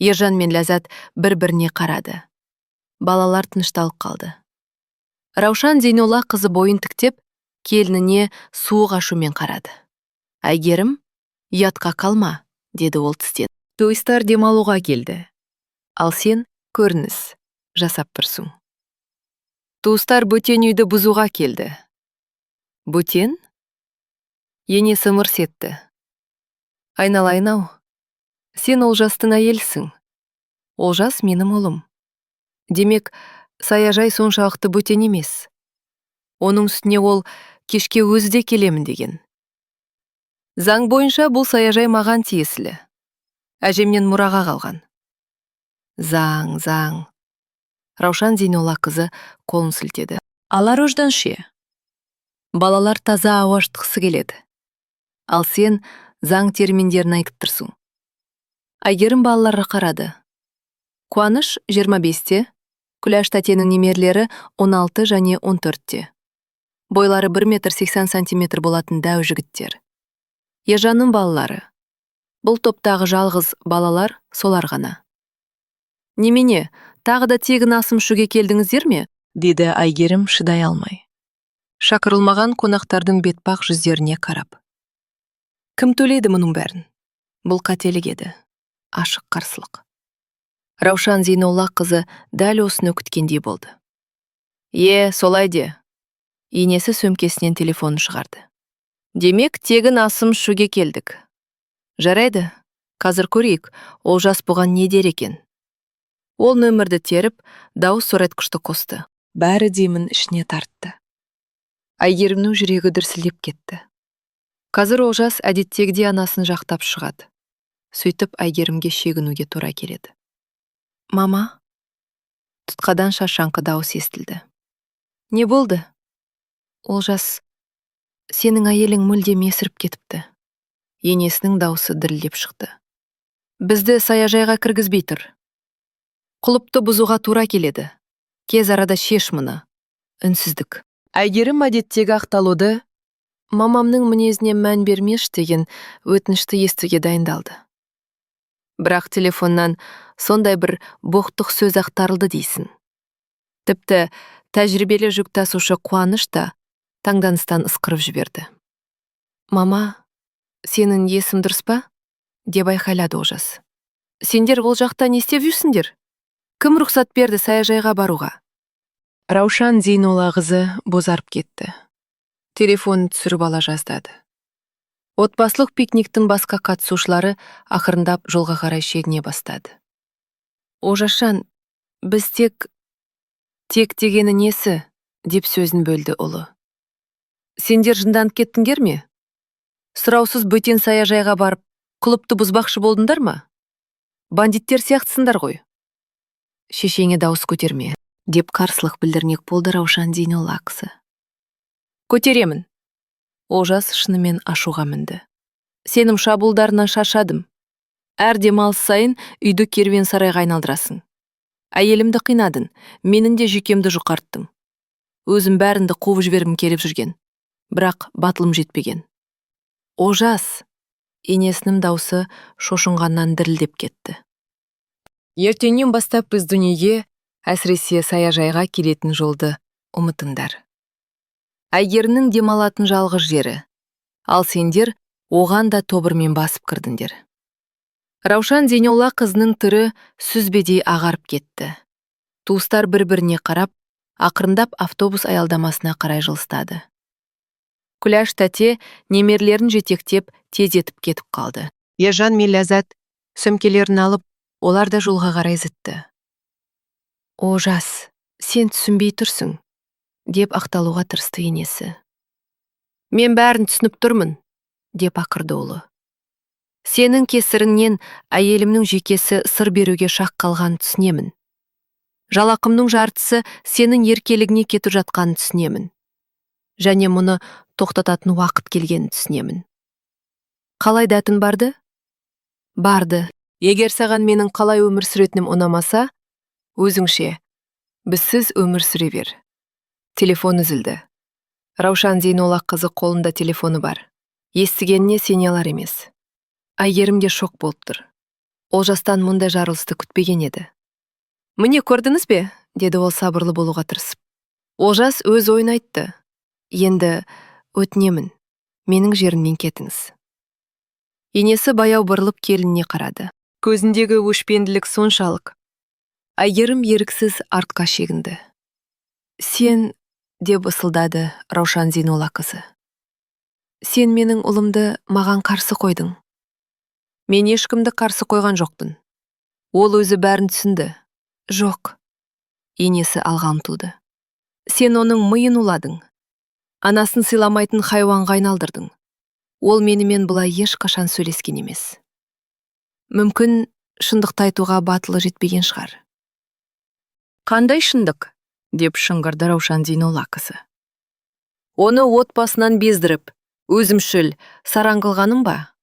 Ержан мен Ләззат бір-біріне қарады. Балалар тынышталып қалды. Раушан Зейнолла қызы бойын тіктеп, келініне суық ашумен қарады. «Әйгерім, ұятқа қалма», – деді ол тістеніп. «Туристар демалуға келді. Ал сен көрініс жасап тұрсың». Туыстар бөтен үйді бұзуға келді. Бөтен? Енесі мырс етті. Айналайын-ау, сен Олжастың әйелісің. Олжас менің ұлым. Демек, саяжай соншалықты бөтен емес. Оның үстіне ол кешке өзі де келемін деген. Заң бойынша бұл саяжай маған тиесілі. Әжемнен мұраға қалған. Заң, заң. Раушан Зейноллақызы қолын сілтеді. Ал Аруждан ше? Балалар таза ауа жұтқысы келеді. Ал сен заң терминдерін айтып тұрсың. Әйгерім балаларға қарады. Қуаныш 25-те, Күләш тәтенің немерелері 16 және 14-те. Бойлары 1 метр 80 сантиметр болатын дәу жігіттер. Ержанның балалары. Бұл топтағы жалғыз балалар солар ғана. Немене, тағы да тегін асым ішуге келдіңіздер ме? Деді Әйгерім шыдай алмай. Шақырылмаған қонақтардың бетпақ жүздеріне қарап. Кім төлейді мұның бәрін? Бұл қателік еді. Ашық қарсылық. Раушан Зейноллақызы дәл осыны күткендей болды. Е, солай де. Енесі сөмкесінен телефонын шығарды. Демек, тегін асым ішуге келдік. Жарайды, қазір көрейік, Олжас бұған не дер екен. Ол нөмірді теріп, дауыс зорайтқышты қосты. Бәрі демін ішіне тартты. Әйгерімнің жүрегі дүрсілдеп кетті. Қазір Олжас әдеттегідей анасын жақтап шығады. Сөйтіп Әйгерімге шегінуге тура келеді. Мама? Тұтқадан шаршаңқы дауыс естілді. Не болды? Олжас, сенің әйелің мүлдем есіріп кетіпті. Енесінің даусы дірілдеп шықты. Бізді саяжайға кіргізбей тұр. Құлыпты бұзуға тура келеді. Тез арада шеш мұны. Үнсіздік. Әйгерім әдеттегі ақталуды, мамамның мінезіне мән бермеші деген өтінішті естуге дайындалды. Бірақ телефоннан сондай бір боқтық сөз ақтарылды дейсің. Тіпті тәжірибелі жүк тасушы Қуаныш та таңданыстан ысқырып жіберді. Мама, сенің есің дұрыс па? Деп айқайлады Олжас. Сендер ол жақта не істеп жүрсіңдер? Кім рұқсат берді саяжайға баруға? Раушан Зейноллақызы бозарып кетті. Телефонын түсіріп ала жаздады. Отбасылық пикниктің басқа қатысушылары ақырындап жолға қарай шегіне бастады. Олжасжан, біз тек. Тек дегені несі? Деп сөзін бөлді ұлы. Сендер жынданып кеттіңдер ме? Сұраусыз бөтен саяжайға барып, құлыпты бұзбақшы болдыңдар ма? Бандиттер сияқтысыңдар ғой. Шешеңе дауыс көтерме, деп қарсылық білдірмек болды Раушан Зейноллақызы. Көтеремін. Олжас шынымен ашуға мінді. Сенің шабуылдарынан шаршадым. Әр демалыс сайын үйді керуен сарайға айналдырасың. Әйелімді қинадың, менің де жүйкемді жұқарттың. Өзім бәріңді қуып жібергім келіп жүрген. Бірақ батылым жетпеген. Олжас! Енесінің даусы шошынғаннан дірілдеп кетті. Ертеңнен бастап біздің үйге, әсіресе саяжайға келетін жолды ұмытыңдар. Әйгерімнің демалатын жалғыз жері. Ал сендер оған да тобырмен басып кірдіңдер. Раушан Зейноллақызының түрі сүзбедей ағарып кетті. Туыстар бір-біріне қарап, ақырындап автобус аялдамасына қарай жылыстады. Күләш тәте немерелерін жетектеп, тездетіп кетіп қалды. Ержан мен Ләззат сөмкелерін алып, олар да жолға қарай зытты. Олжас, сен түсінбей тұрсың, деп ақталуға тырысты енесі. Мен бәрін түсініп тұрмын, деп ақырды ұлы. Сенің кесіріңнен әйелімнің жүйкесі сыр беруге шақ қалғанын түсінемін. Жалақымның жартысы сенің еркелігіне кетіп жатқанын түсінемін. Және мұны тоқтататын уақыт келгенін түсінемін. Қалай дәтің барды? Барды. Егер саған менің қалай өмір сүретінім ұнамаса, өзіңше, бізсіз өмір сүре бер. Телефон үзілді. Раушан Зейноллақызы қолында телефоны бар. Естігеніне сене алар емес. Әйгерім де шок болып тұр. Олжастан мұндай жарылысты күтпеген еді. Міне, көрдіңіз бе? Деді ол сабырлы болуға тырысып. Олжас өз ойын айтты. Енді өтінемін, менің жерімнен кетіңіз. Енесі баяу бұрылып келініне қарады. Көзіндегі өшпенділік соншалық. Әйгерім еріксіз артқа шегінді. Сен, деп ысылдады Раушан Зейноллақызы. Сен менің ұлымды маған қарсы қойдың. Мен ешкімді қарсы қойған жоқпын. Ол өзі бәрін түсінді. Жоқ. Енесі алға ұмтылды. Сен оның миын уладың. Анасын сыйламайтын хайуанға айналдырдың. Ол менімен бұлай ешқашан сөйлескен емес. Мүмкін, шындықты айтуға батылы жетпеген шығар. Қандай шындық? Деп шыңғырды Раушан Зейноллақызы. Оны отбасынан бездіріп, өзімшіл, сараң қылғаным ба?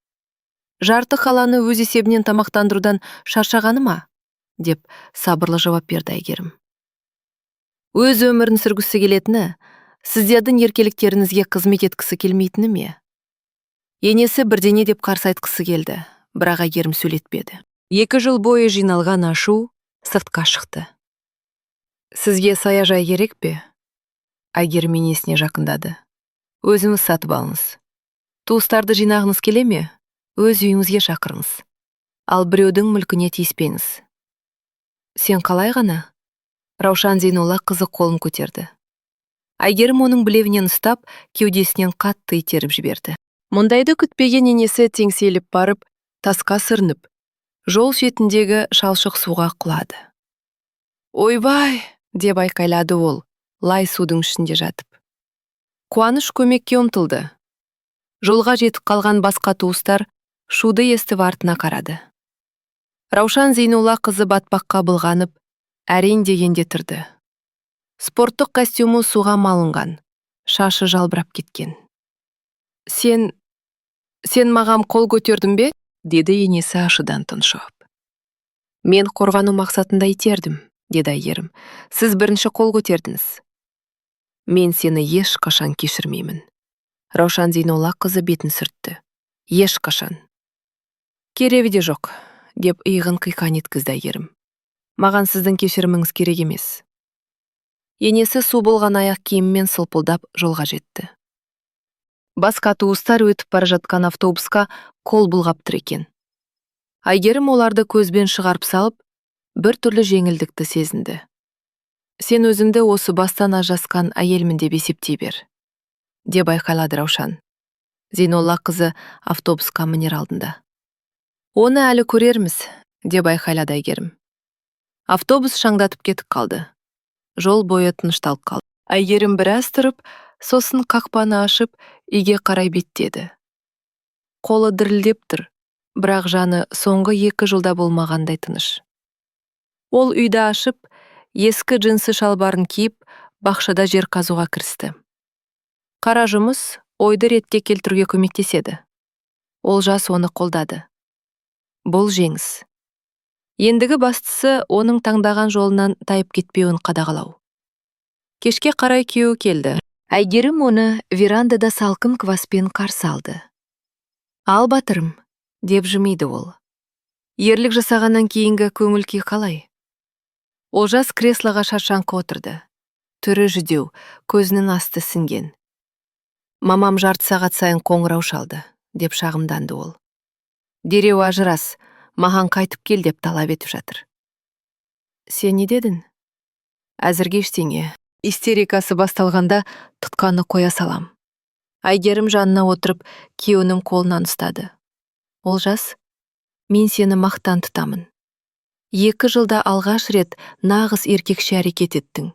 Жарты қаланы өз есебінен тамақтандырудан шаршағаны ма? Деп сабырлы жауап берді Әйгерім. Өз өмірін сүргісі келетіні, сіздердің еркеліктеріңізге қызмет еткісі келмейтіні ме? Енесі бірдеңе деп қарсы айтқысы келді, бірақ Әйгерім сөйлетпеді. 2 жыл бойы жиналған ашу сыртқа шықты. Сізге саяжай керек пе? Әйгерім енесіне жақындады. Өзіңіз сатып алыңыз. Туыстарды жинағыңыз келе ме? Өз үйіңізге шақырыңыз. Ал біреудің мүлкіне тиіспеңіз. Сен қалай ғана? Раушан Зейнолла қызы қолын көтерді. Әйгерім оның білегінен ұстап, кеудесінен қатты итеріп жіберді. Мұндайды күтпеген енесі теңселіп барып, тасқа сүрініп, жол шетіндегі шалшық суға құлады. Ойбай! Деп айқайлады ол, лай судың ішінде жатып. Қуаныш көмекке ұмтылды. Жолға жетіп қалған басқа туыстар шуды естіп артына қарады. Раушан Зейнолла қызы батпаққа былғанып, әрең дегенде тұрды. Спорттық костюмі суға малынған, шашы жалбырап кеткен. Сен маған қол көтердің бе? Деді енесі ашудан тұншығып. Мен қорғану мақсатында итердім, деді Әйгерім. Сіз бірінші қол көтердіңіз. Мен сені ешқашан кешірмеймін. Раушан Зейнолла қызы бетін сүртті. Ешқашан. Керегі де жоқ, деп иығын қиқан еткізді Әйгерім. Маған сіздің кешіріміңіз керек емес. Енесі су болған аяқ киіммен сылпылдап жолға жетті. Басқа туыстар өтіп бара жатқан автобусқа қол бұлғап тұр екен. Әйгерім оларды көзбен шығарып салып, бір түрлі жеңілдікті сезінді. Сен өзіңді осы бастан ажырасқан әйелмін деп есептей бер, деп айқайлады Раушан Зейнолла қызы автобусқа мінер алдында. Оны әлі көрерміз, деп айқайлады Әйгерім. Автобус шаңдатып кетіп қалды. Жол бойы тынышталып қалды. Әйгерім біраз тұрып, сосын қақпаны ашып, үйге қарай беттеді. Қолы дірілдеп тұр, бірақ жаны соңғы 2 жылда болмағандай тыныш. Ол үйді ашып, ескі джинсы шалбарын киіп, бақшада жер қазуға кірісті. Қара жұмыс ойды ретке келтіруге көмектеседі. Олжас оны қолдады. Бұл жеңіс. Ендігі бастысы оның таңдаған жолынан тайып кетпеуін қадағалау. Кешке қарай күйеуі келді. Әйгерім оны верандада салқын кваспен қарсы алды. Ал, батырым, деп жымиды ол. Ерлік жасағаннан кейінгі көңіл күй қалай? Олжас креслоға шаршаңқы отырды. Түрі жүдеу, көзінің асты ісінген. Мамам жарты сағат сайын қоңырау шалды, деп шағымданды ол. Дереу ажырас, маған қайтып кел деп талап етіп жатыр. Сен не дедің? Әзірге ештеңе. Истерикасы басталғанда тұтқаны қоя салам. Әйгерім жанына отырып, күйеуінің қолынан ұстады. Олжас, мен сені мақтан тұтамын. 2 жылда алғаш рет нағыз еркекше әрекет еттің.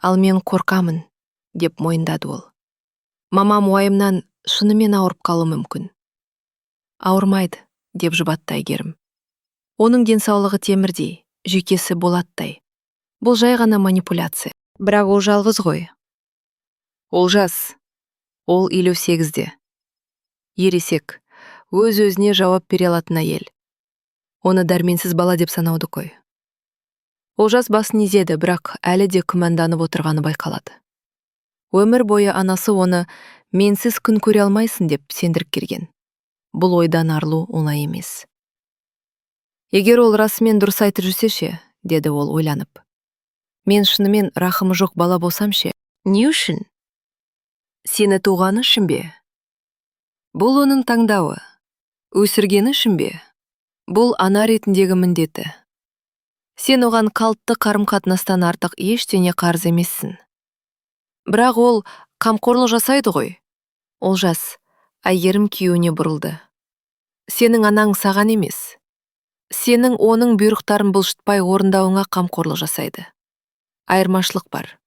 Ал мен қорқамын, деп мойындады ол. Мамам уайымнан шынымен ауырып қалуы мүмкін. Ауырмайды, деп жұбатты Әйгерім. Оның денсаулығы темірдей, жүйкесі болаттай. Бұл жай ғана манипуляция. Бірақ ол жалғыз ғой. Олжас, ол 58-де. Ересек, өз-өзіне жауап бере алатын әйел. Оны дәрменсіз бала деп санауды қой. Олжас басын изеді, бірақ әлі де күмәнданып отырғаны байқалады. Өмір бойы анасы оны менсіз күн көре алмайсың деп сендіріп келген. Бұл ойдан арылу оңай емес. Егер ол расымен дұрыс айтып жүрсе ше, деді ол ойланып. Мен шынымен рахымы жоқ бала болсам ше? Не үшін? Сені туғаны үшін бе? Бұл оның таңдауы. Өсіргені үшін бе? Бұл ана ретіндегі міндеті. Сен оған қалыпты қарым-қатынастан артық ештеңе қарыз емессің. Бірақ ол қамқорлық жасайды ғой. Олжас, Әйгерім күйеуіне бұрылды. Сенің анаң саған емес. Сенің оның бұйрықтарын бұлжытпай орындауыңа қамқорлық жасайды. Айырмашылық бар.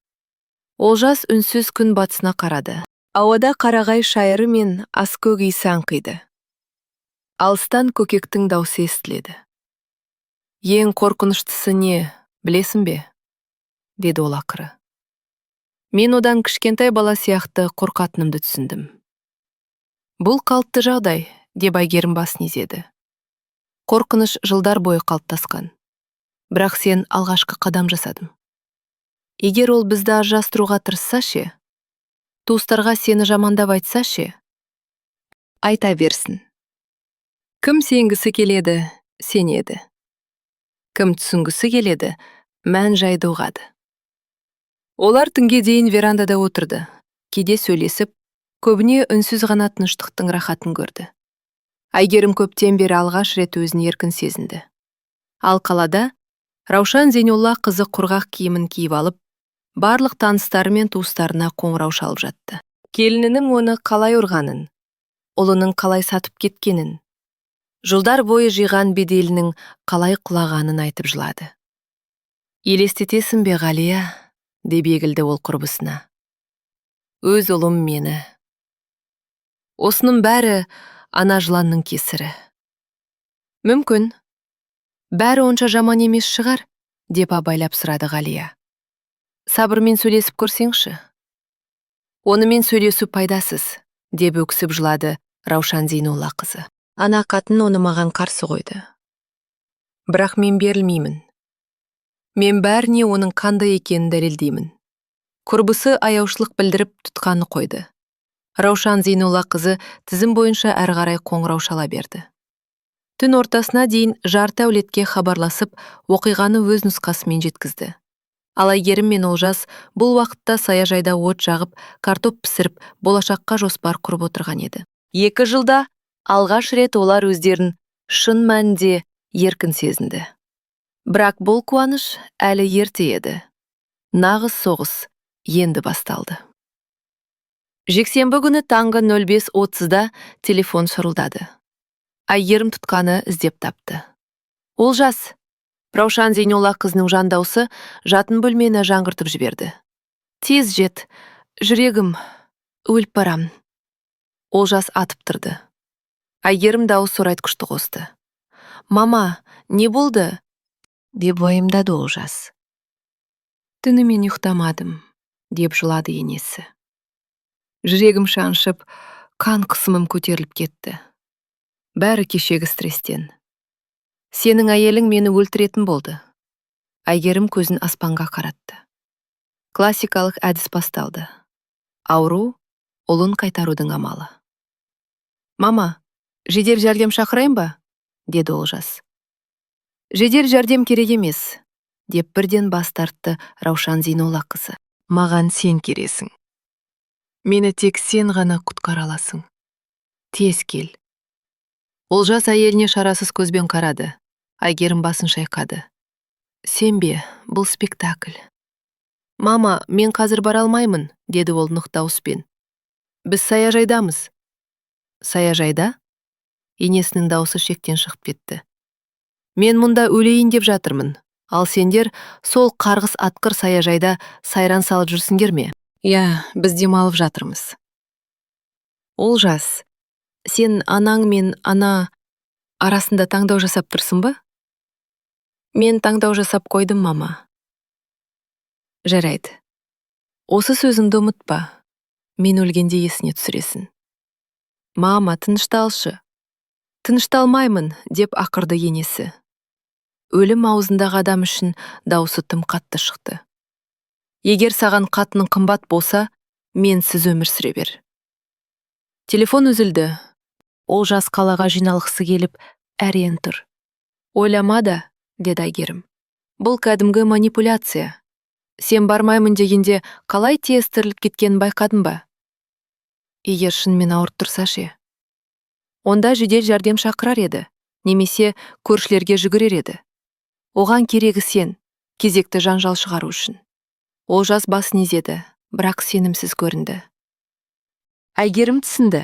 Олжас үнсіз күн батысына қарады. Ауада қарағай шайыры мен аскөк иісі аңқиды. Алыстан көкектің даусы естіледі. «Ең қорқыныштысы не, білесің бе?» – деді ол ақыры. «Мен одан кішкентай бала сияқты қорқатынымды түсіндім». «Бұл қалыпты жағдай», – деп Әйгерім басын изеді. «Қорқыныш жылдар бойы қалыптасқан. Бірақ сен алғашқы қадам жасадың. Егер ол бізді ажырастыруға тырысса ше? Туыстарға сені жамандап айтса ше?» «Айта берсін. Кім сенгісі келеді, сенеді. Кім түсінгісі келеді, мән жайды ұғады». Олар түнге дейін верандада отырды. Кейде сөйлесіп, көбіне үнсіз ғана тыныштықтың рахатын көрді. Әйгерім көптен бері алғаш рет өзін еркін сезінді. Ал қалада Раушан Зейнолла қызы құрғақ киімін киіп алып, барлық таныстары мен туыстарына қоңырау шалып жатты. Келінінің оны қалай ұрғанын, ұлының қалай сатып кеткенін, жылдар бойы жиған беделінің қалай құлағанын айтып жылады. «Елестетесің бе, Ғалия?» – деп егілді ол құрбысына. «Өз ұлым мені. Осының бәрі ана жыланның кесірі». «Мүмкін. Бәрі онша жаман емес шығар?» – деп абайлап сұрады Ғалия. «Сабырмен сөйлесіп көрсеңші». «Онымен сөйлесу пайдасыз», – деп өксіп жылады Раушан Зейнолла қызы. «Ана қатын оны маған қарсы қойды. Бірақ мен берілмеймін. Мен бәріне оның қандай екенін дәлелдеймін». Құрбысы аяушылық білдіріп, тұтқаны қойды. Раушан Зейнолла қызы тізім бойынша әрі қарай қоңырау шала берді. Түн ортасына дейін жарты әулетке хабарласып, оқиғаны өз нұсқасымен жеткізді. Ал Әйгерім мен Олжас бұл уақытта саяжайда от жағып, картоп пісіріп, болашаққа жоспар құрып отырған еді. 2 жылда алғаш рет олар өздерін шын мәнінде еркін сезінді. Бірақ бұл қуаныш әлі ерте еді. Нағыз соғыс енді басталды. Жексенбі күні таңғы 05:30-да телефон шырылдады. Әйгерім тұтқаны іздеп тапты. «Олжас!» Раушан Зейнолла қызының жан даусы жатын бөлмені жаңғыртып жіберді. «Тез жет, жүрегім, өліп барамын». Олжас атып тұрды. Әйгерім дауыс зорайтқышты қосты. «Мама, не болды?» – деп уайымдады Олжас. «Түнімен ұйықтамадым», – деп жылады енесі. «Жүрегім шаншып, қан қысымым көтеріліп кетті. Бәрі кешегі стресстен. Сенің әйелің мені өлтіретін болды». Әйгерім көзін аспанға қаратты. Классикалық әдіс басталды. Ауру ұлын қайтарудың амалы. «Мама, жедел жәрдем шақырайын ба?» – деді Олжас. «Жедел жәрдем керек емес», – деп бірден бас тартты Раушан Зейнолла қызы. «Маған сен керексің. Мені тек сен ғана құтқара аласың. Тез кел». Олжас әйеліне шарасыз көзбен қарады. Әйгерім басын шайқады. «Сенбе, бұл спектакль». «Мама, мен қазір бара алмаймын», – деді ол нық дауыспен. «Біз саяжайдамыз». «Саяжайда?» Енесінің даусы шектен шығып кетті. «Мен мұнда өлейін деп жатырмын. Ал сендер сол қарғыс атқыр саяжайда сайран салып жүрсіңдер ме?» «Иә, біз демалып жатырмыз». «Олжас, сен анаң мен ана арасында таңдау жасап тұрсың ба?» «Мен таңдау жасап қойдым, мама». «Жарайды. Осы сөзіңді ұмытпа. Мен өлгенде есіне түсіресің». «Мама, тынышталшы». «Тынышталмаймын», – деп ақырды енесі. Өлім аузындағы адам үшін даусы тым қатты шықты. «Егер саған қатының қымбат болса, менсіз өмір сүре бер». Телефон үзілді. Олжас қалаға жиналғысы келіп, әрең тұр. «Ойлама да», – деді Әйгерім. «Бұл кәдімгі манипуляция. Сен бармаймын дегенде қалай тез тіріліп кеткенін байқадың ба? Егер шынымен ауырып тұрса ше? Онда жедел жәрдем шақырар еді, немесе көршілерге жүгірер еді». Оған керегі сен, кезекті жанжал шығару үшін. Олжас басын изеді, бірақ сенімсіз көрінді. Әйгерім түсінді.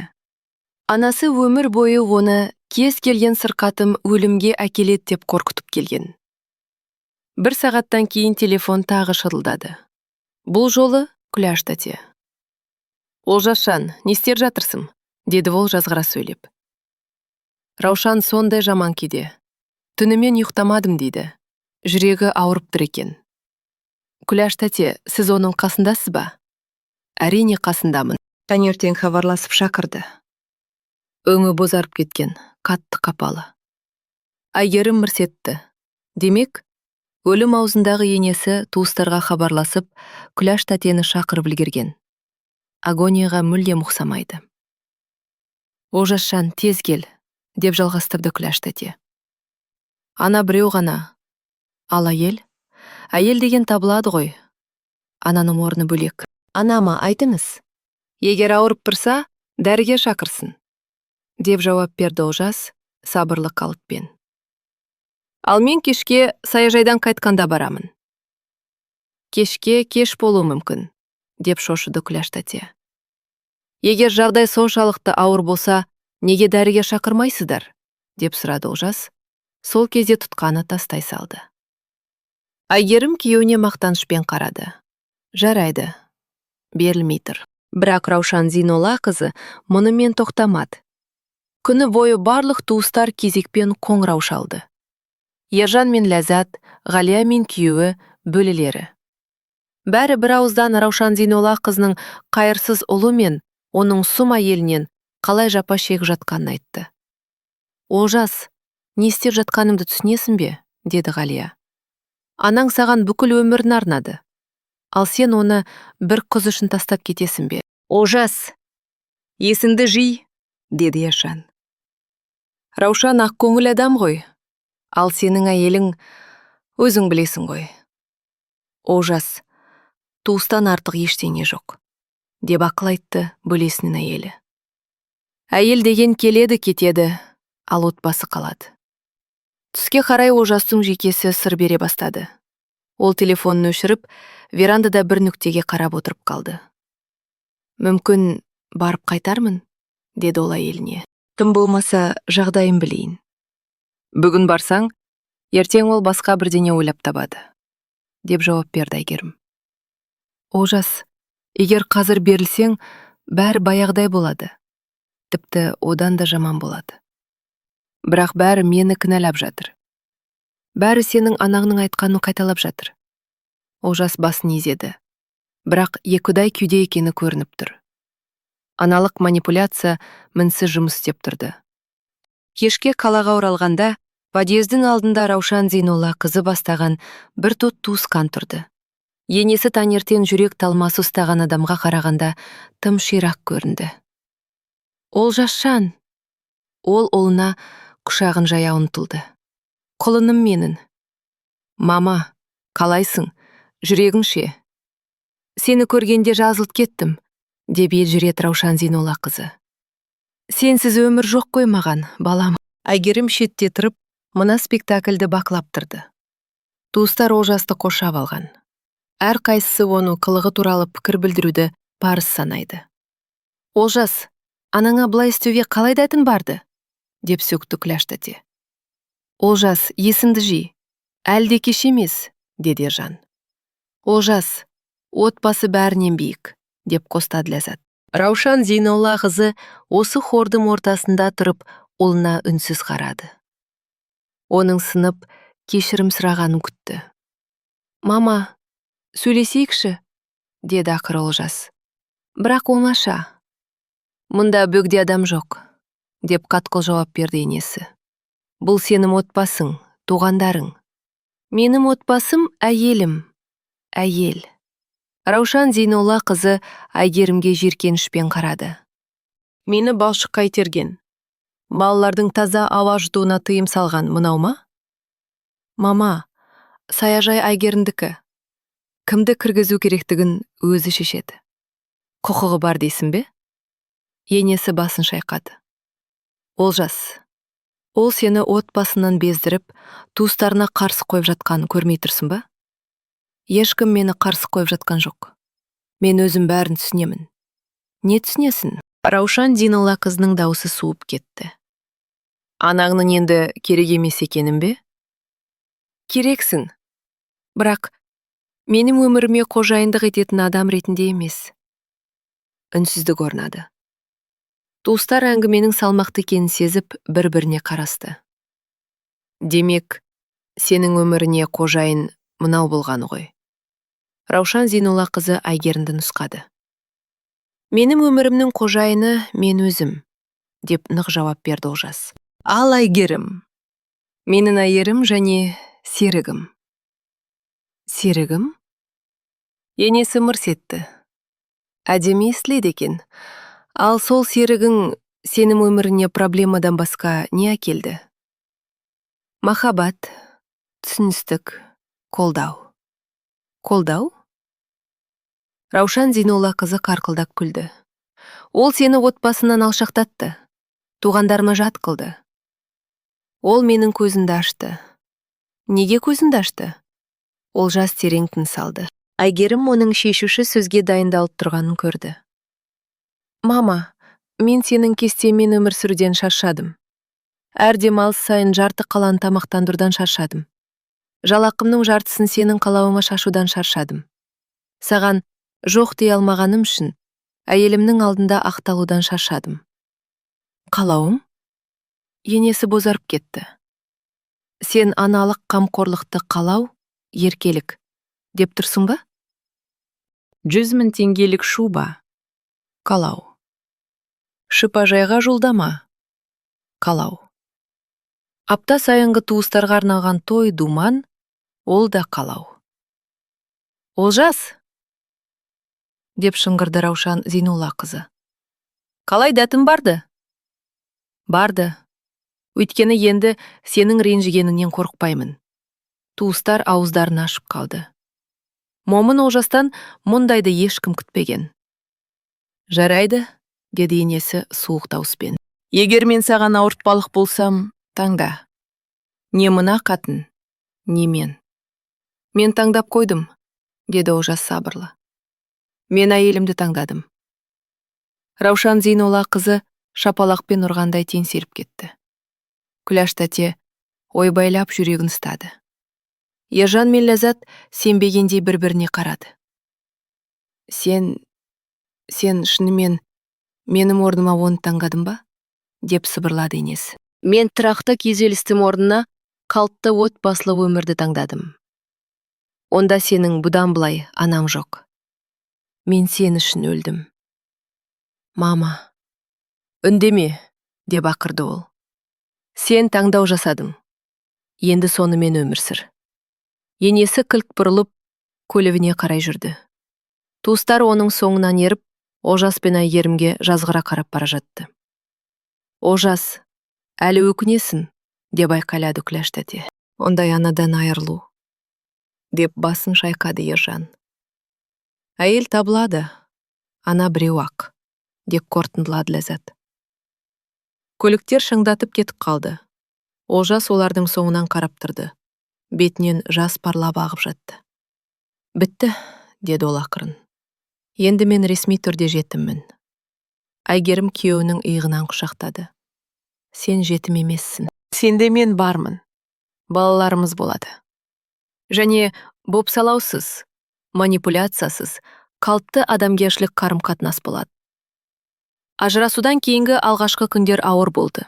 Анасы өмір бойы оны кез келген сырқатым өлімге әкеледі деп қорқытып келген. Бір сағаттан кейін телефон тағы шырылдады. Бұл жолы Күләш тәте. «Олжасжан, не істеп жатырсың?» – деді ол жазғыра сөйлеп. «Раушан сондай жаман күйде. Түнімен ұйықтамадым дейді. Жүрегі ауырып тұр екен». «Күләш тәте, сіз оның қасындасыз ба?» «Әрине, қасындамын». Таңертең хабарласып шақырды. Өңі бозарып кеткен, қатты қапалы. Әйгерім мырс етті. Демек, өлім аузындағы енесі туыстарға хабарласып, Күләш тәтені шақырып үлгерген. Агонияға мүлдем ұқсамайды. «Олжасжан, тез кел», – деп жалғастырды Күләш тәте. «Ана біреу ғана. Ал әйел? Әйел деген табылады ғой. Ананың орны бөлек. Анама айтыңыз. Егер ауырып тұрса, дәрігер шақырсын», – деп жауап берді Олжас сабырлы қалыппен. «Ал мен кешке саяжайдан қайтқанда барамын». «Кешке кеш болуы мүмкін», – деп шошыды Күләш тәте. «Егер жағдай соншалықты ауыр болса, неге дәрігер шақырмайсыздар?» – деп сұрады Олжас. Сол кезде тұтқаны тастай салды. Әйгерім күйеуіне мақтанышпен қарады. Жарайды, берілмей тұр. Бірақ Раушан Зейноллақызы мұнымен тоқтамады. Күні бойы барлық туыстар кезекпен қоңырау шалды. Ержан мен Ләззат, Ғалия мен күйеуі, бөлелері. Бәрі бір ауыздан Раушан Зейноллақызының қайырсыз ұлы мен оның сұм әйелінен қалай жапа шегіп жатқанын айтты. «Олжас, не істеп жатқанымды түсінесің бе?» – деді Ғалия. «Анаң саған бүкіл өмірін арнады. Ал сен оны бір қыз үшін тастап кетесің бе?» «Олжас, есіңді жи», – деді Ержан. «Раушан ақкөңіл адам ғой. Ал сенің әйелің, өзің білесің ғой». «Олжас, туыстан артық ештеңе жоқ», – деп ақыл айтты бөлесінің әйелі. «Әйел деген келеді, кетеді, ал отбасы қалады». Түске қарай Олжастың жүйкесі сыр бере бастады. Ол телефонын өшіріп, верандада бір нүктеге қарап отырып қалды. «Мүмкін, барып қайтармын», – деді ол әйеліне. «Тым болмаса, жағдайын білейін». «Бүгін барсаң, ертең ол басқа бірдеңе ойлап табады», – деп жауап берді Әйгерім. «Олжас, егер қазір берілсең, бәрі баяғыдай болады. Тіпті одан да жаман болады. Бірақ бәрі мені кінәлап жатыр. Бәрі сенің анаңның айтқанын қайталап жатыр». Олжас басын изеді. Бірақ екіұдай күйде екені көрініп тұр. Аналық манипуляция мінсіз жұмыс істеп тұрды. Кешке қалаға оралғанда, подъездің алдында Раушан Зейноллақызы бастаған бір топ туысқан тұрды. Енесі таңертең жүрек талмасы ұстаған адамға қарағанда тым ширақ көрінді. «Олжасжан!» Ол ұлына құшағын жая ұмтылды. «Құлыным менің!» «Мама, қалайсың? Жүрегің ше? Сені көргенде жазылып кеттім», – деп елжіреді Раушан Зейноллақызы. «Сенсіз өмір жоқ қой маған, балам». Әйгерім шетте тұрып, мына спектакльді бақылап тұрды. Туыстар Олжасты қоршап алған. Әрқайсысы оның қылығы туралы пікір білдіруді парыз санайды. «Олжас, анаңа бұлай істеуге қалай дәтің барды?» – деп сөкті Күләш тәте. «Олжас, есіңді жи. Әлі де кеш емес», – деді Ержан. «Олжас, отбасы бәрінен биік», – деп қостады Ләззат. Раушан Зейноллақызы осы хордың ортасында тұрып, ұлына үнсіз қарады. Оның сынып, кешірім сұрағанын күтті. «Мама, сөйлесейікші», – деді ақыры Олжас. «Бірақ оңаша». «Мұнда бөгде адам жоқ», – деп қатқыл жауап берді енесі. «Бұл сенің отбасың, туғандарың». «Менің отбасым – әйелім, әйел». Раушан Зейноллақызы Әйгерімге жиіркенішпен қарады. «Мені балшыққа итерген, балалардың таза ауа жұтуына тыйым салған мынау ма?» «Мама, саяжай Әйгерімдікі. Кімді кіргізу керектігін өзі шешеді. Құқығы бар дейсің бе?» Енесі басын шайқады. «Олжас, Ол сені отбасынан бездіріп, туыстарына қарсы қойып жатқанын көрмей тұрсың ба? Ешкім мені қарсы қойып жатқан жоқ. Мен өзім бәрін түсінемін. Не түсінесің? Раушан Зейнолла қызының даусы суып кетті. Анаңның енді керек емес екенін бе? Керексің. Бірақ менің өміріме қожайындық ететін адам ретінде емес. Үнсіздік орнады. Туыстар әңгіменің салмақты екенін сезіп, бір-біріне қарасты. Демек, сенің өміріне қожайын мынау болғаны ғой. Раушан Зейнолла қызы Әйгерімді нұсқады. Менің өмірімнің қожайыны мен өзім, деп нық жауап берді Олжас. Ал Әйгерім, менің әйелім және серігім. Серігім? Енесі мырс етті. Әдемі естіледі екен. Ал сол серігің сенің өміріңе проблемадан басқа не әкелді? Махаббат, түсіністік, қолдау. Қолдау? Раушан Зейнолла қызы қарқылдап күлді. Ол сені отбасынан алшақтатты, туғандарыма жат қылды. Ол менің көзімді ашты. Неге көзіңді ашты? Олжас терең тыныс алды. Әйгерім оның шешуші сөзге дайындалып тұрғанын көрді. Мама, мен сенің кестемен өмір сүруден шаршадым. Әр демалыс сайын жарты қаланы тамақтандырудан шаршадым. Жалақымның жартысын сенің қалауыңа шашудан шаршадым. Саған жоқ дей алмағаным үшін әйелімнің алдында ақталудан шаршадым. Қалауым? Енесі бозарып кетті. Сен аналық қамқорлықты қалау, еркелік деп тұрсың ба? 100 000 теңгелік шуба. Қалау. Шипажайға жолдама. Қалау. Апта сайынғы туыстарға арналған той думан, ол да қалау. Олжас! Деп шыңғырды Раушан Зейнолла қызы. Қалай, дәтім барды? Барды. Өйткені енді сенің ренжігеніңнен қорықпаймын. Туыстар ауыздарын ашып қалды. Момын Олжастан мұндайды ешкім күтпеген. Жарайды, деді енесі суық дауыспен. Егер мен саған ауыртпалық болсам, Таңда. Не мына қатын, не мен. Мен таңдап қойдым, деді Олжас сабырлы. Мен әйелімді таңдадым. Раушан Зейнолла қызы шапалақпен ұрғандай теңселіп кетті. Күләш тәте ойбайлап жүрегін ұстады. Ержан мен Ләззат сенбегендей бір-біріне қарады. Сен шынымен менің орныма оны таңдадың ба? Деп сыбырлады енесі. Мен тұрақты күйзелістің орнына қалыпты отбасылы өмірді таңдадым. Онда сенің бұдан былай анаң жоқ. Мен сен үшін өлдім. Мама, үндеме, деп ақырды ол. Сен таңдау жасадың. Енді сонымен өмір сүр. Енесі кілт бұрылып, көлігіне қарай жүрді. Туыстары оның соңынан еріп, Олжас пен Әйгерімге жазғыра қарап бара жатты. Олжас, әлі өкінесің, деп айқайлады Күләш тәте. Ондай анадан айырылу. Деп басын шайқады Ержан. Әйел табылады, ана біреу-ақ, деп қорытындылады Ләззат. Көліктер шаңдатып кетіп қалды. Олжас олардың соңынан қарап тұрды. Бетінен жас парлап ағып жатты. Бітті, деді ол ақырын. Енді мен ресми түрде жетіммін. Әйгерім күйеуінің иығынан құшақтады. Сен жетім емессің. Сенде мен бармын. Балаларымыз болады. Және бопсалаусыз, манипуляциясыз, қалыпты адамгершілік қарым-қатынас болады. Ажырасудан кейінгі алғашқы күндер ауыр болды.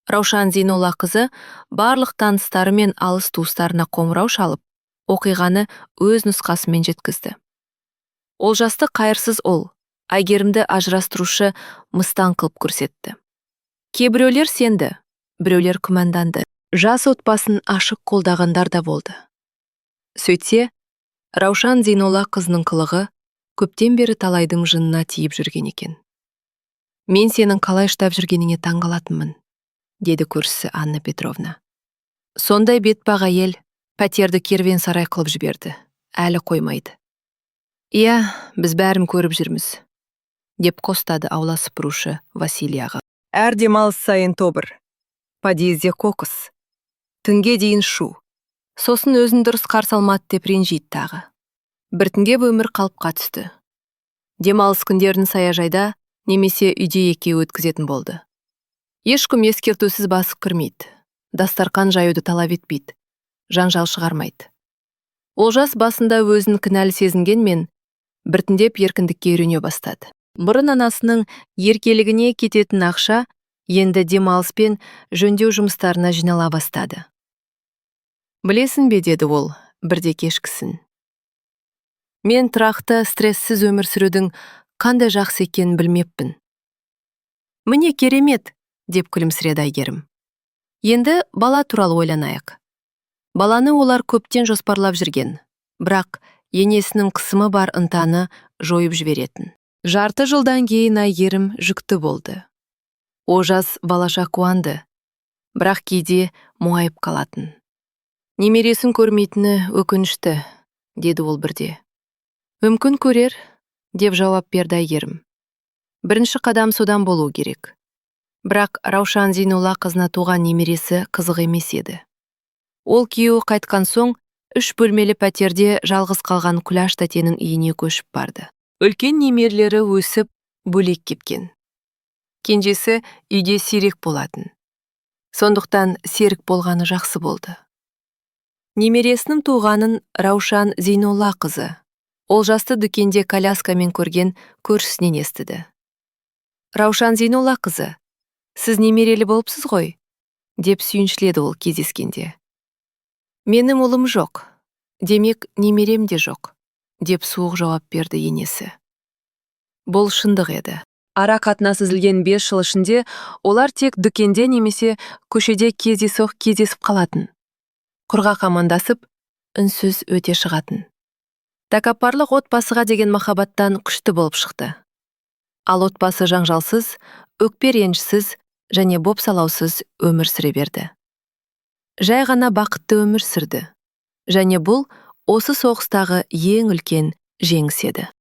Раушан Зейнолла қызы барлық таныстары мен алыс туыстарына қоңырау шалып, оқиғаны өз нұсқасымен жеткізді. Олжасты қайырсыз ұл, Әйгерімді ажырастырушы мыстан қылып көрсетті. Кейбіреулер сенді, біреулер күмәнданды. Жас отбасын ашық қолдағандар да болды. Сөйтсе, Раушан Зейнолла қызының қылығы көптен бері талайдың жынына тиіп жүрген екен. Мен сенің қалай шыдап жүргеніңе таңғалатынмын, деді көршісі Анна Петровна. Сондай бетпақ әйел пәтерді керуен сарай қылып жіберді, әлі қоймайды. Иә, біз бәрін көріп жүрміз, деп қостады аула сыпырушы Василий аға. Әр демалыс сайын тобыр. Подъезде қоқыс. Түнге дейін шу. Сосын өзін дұрыс қарсы алмады деп ренжиді тағы. Біртіндеп өмір қалыпқа түсті. Демалыс күндерін саяжайда немесе үйде екеуі өткізетін болды. Ешкім ескертусіз басып кірмейді. Дастарқан жаюды талап етпейді. Жанжал шығармайды. Олжас басында өзін кінәлі сезінгенмен, біртіндеп еркіндікке үйрене бастады. Бұрын анасының еркелігіне кететін ақша енді демалыс пен жөндеу жұмыстарына жинала бастады. «Білесің бе, – деді ол бірде кешкісін. – Мен тұрақты стрессіз өмір сүрудің қандай жақсы екенін білмеппін». «Міне керемет, – деп күлімсіреді Әйгерім. – Енді бала туралы ойланайық». Баланы олар көптен жоспарлап жүрген, бірақ енесінің қысымы бар ынтаны жойып жіберетін. Жарты жылдан кейін Әйгерім жүкті болды. Олжас балаша қуанды, бірақ кейде мұңайып қалатын. «Немересін көрмейтіні өкінішті», – деді ол бірде. «Мүмкін, көрер», – деп жауап берді Әйгерім. «Бірінші қадам содан болу керек». Бірақ Раушан Зейнолла қызына туған немересі қызық емес еді. Ол күйеуі қайтқан соң үш бөлмелі пәтерде жалғыз қалған Күләш тәтенің үйіне көшіп барды. Үлкен немерелері өсіп, бөлек кеткен. Кенжесі үйде сирек болатын. Сондықтан серік болғаны жақсы болды. Немересінің туғанын Раушан Зейнолла қызы Олжасты дүкенде коляскамен көрген көршісінен естіді. «Раушан Зейнолла қызы, сіз немерелі болыпсыз ғой», – деп сүйіншіледі ол кездескенде. «Менің ұлым жоқ, демек, немерем де жоқ», – деп суық жауап берді енесі. Бұл шындық еді. Ара қатынас үзілген 5 жыл ішінде олар тек дүкенде немесе көшеде кездейсоқ кездесіп қалатын. Құрғақ амандасып, үнсіз өте шығатын. Тәкаппарлық отбасыға деген махаббаттан күшті болып шықты. Ал отбасы жанжалсыз, өкпе ренішсіз және бопсалаусыз өмір сүре берді. Жай ғана бақытты өмір сүрді. Және бұл осы соғыстағы ең үлкен жеңіс еді.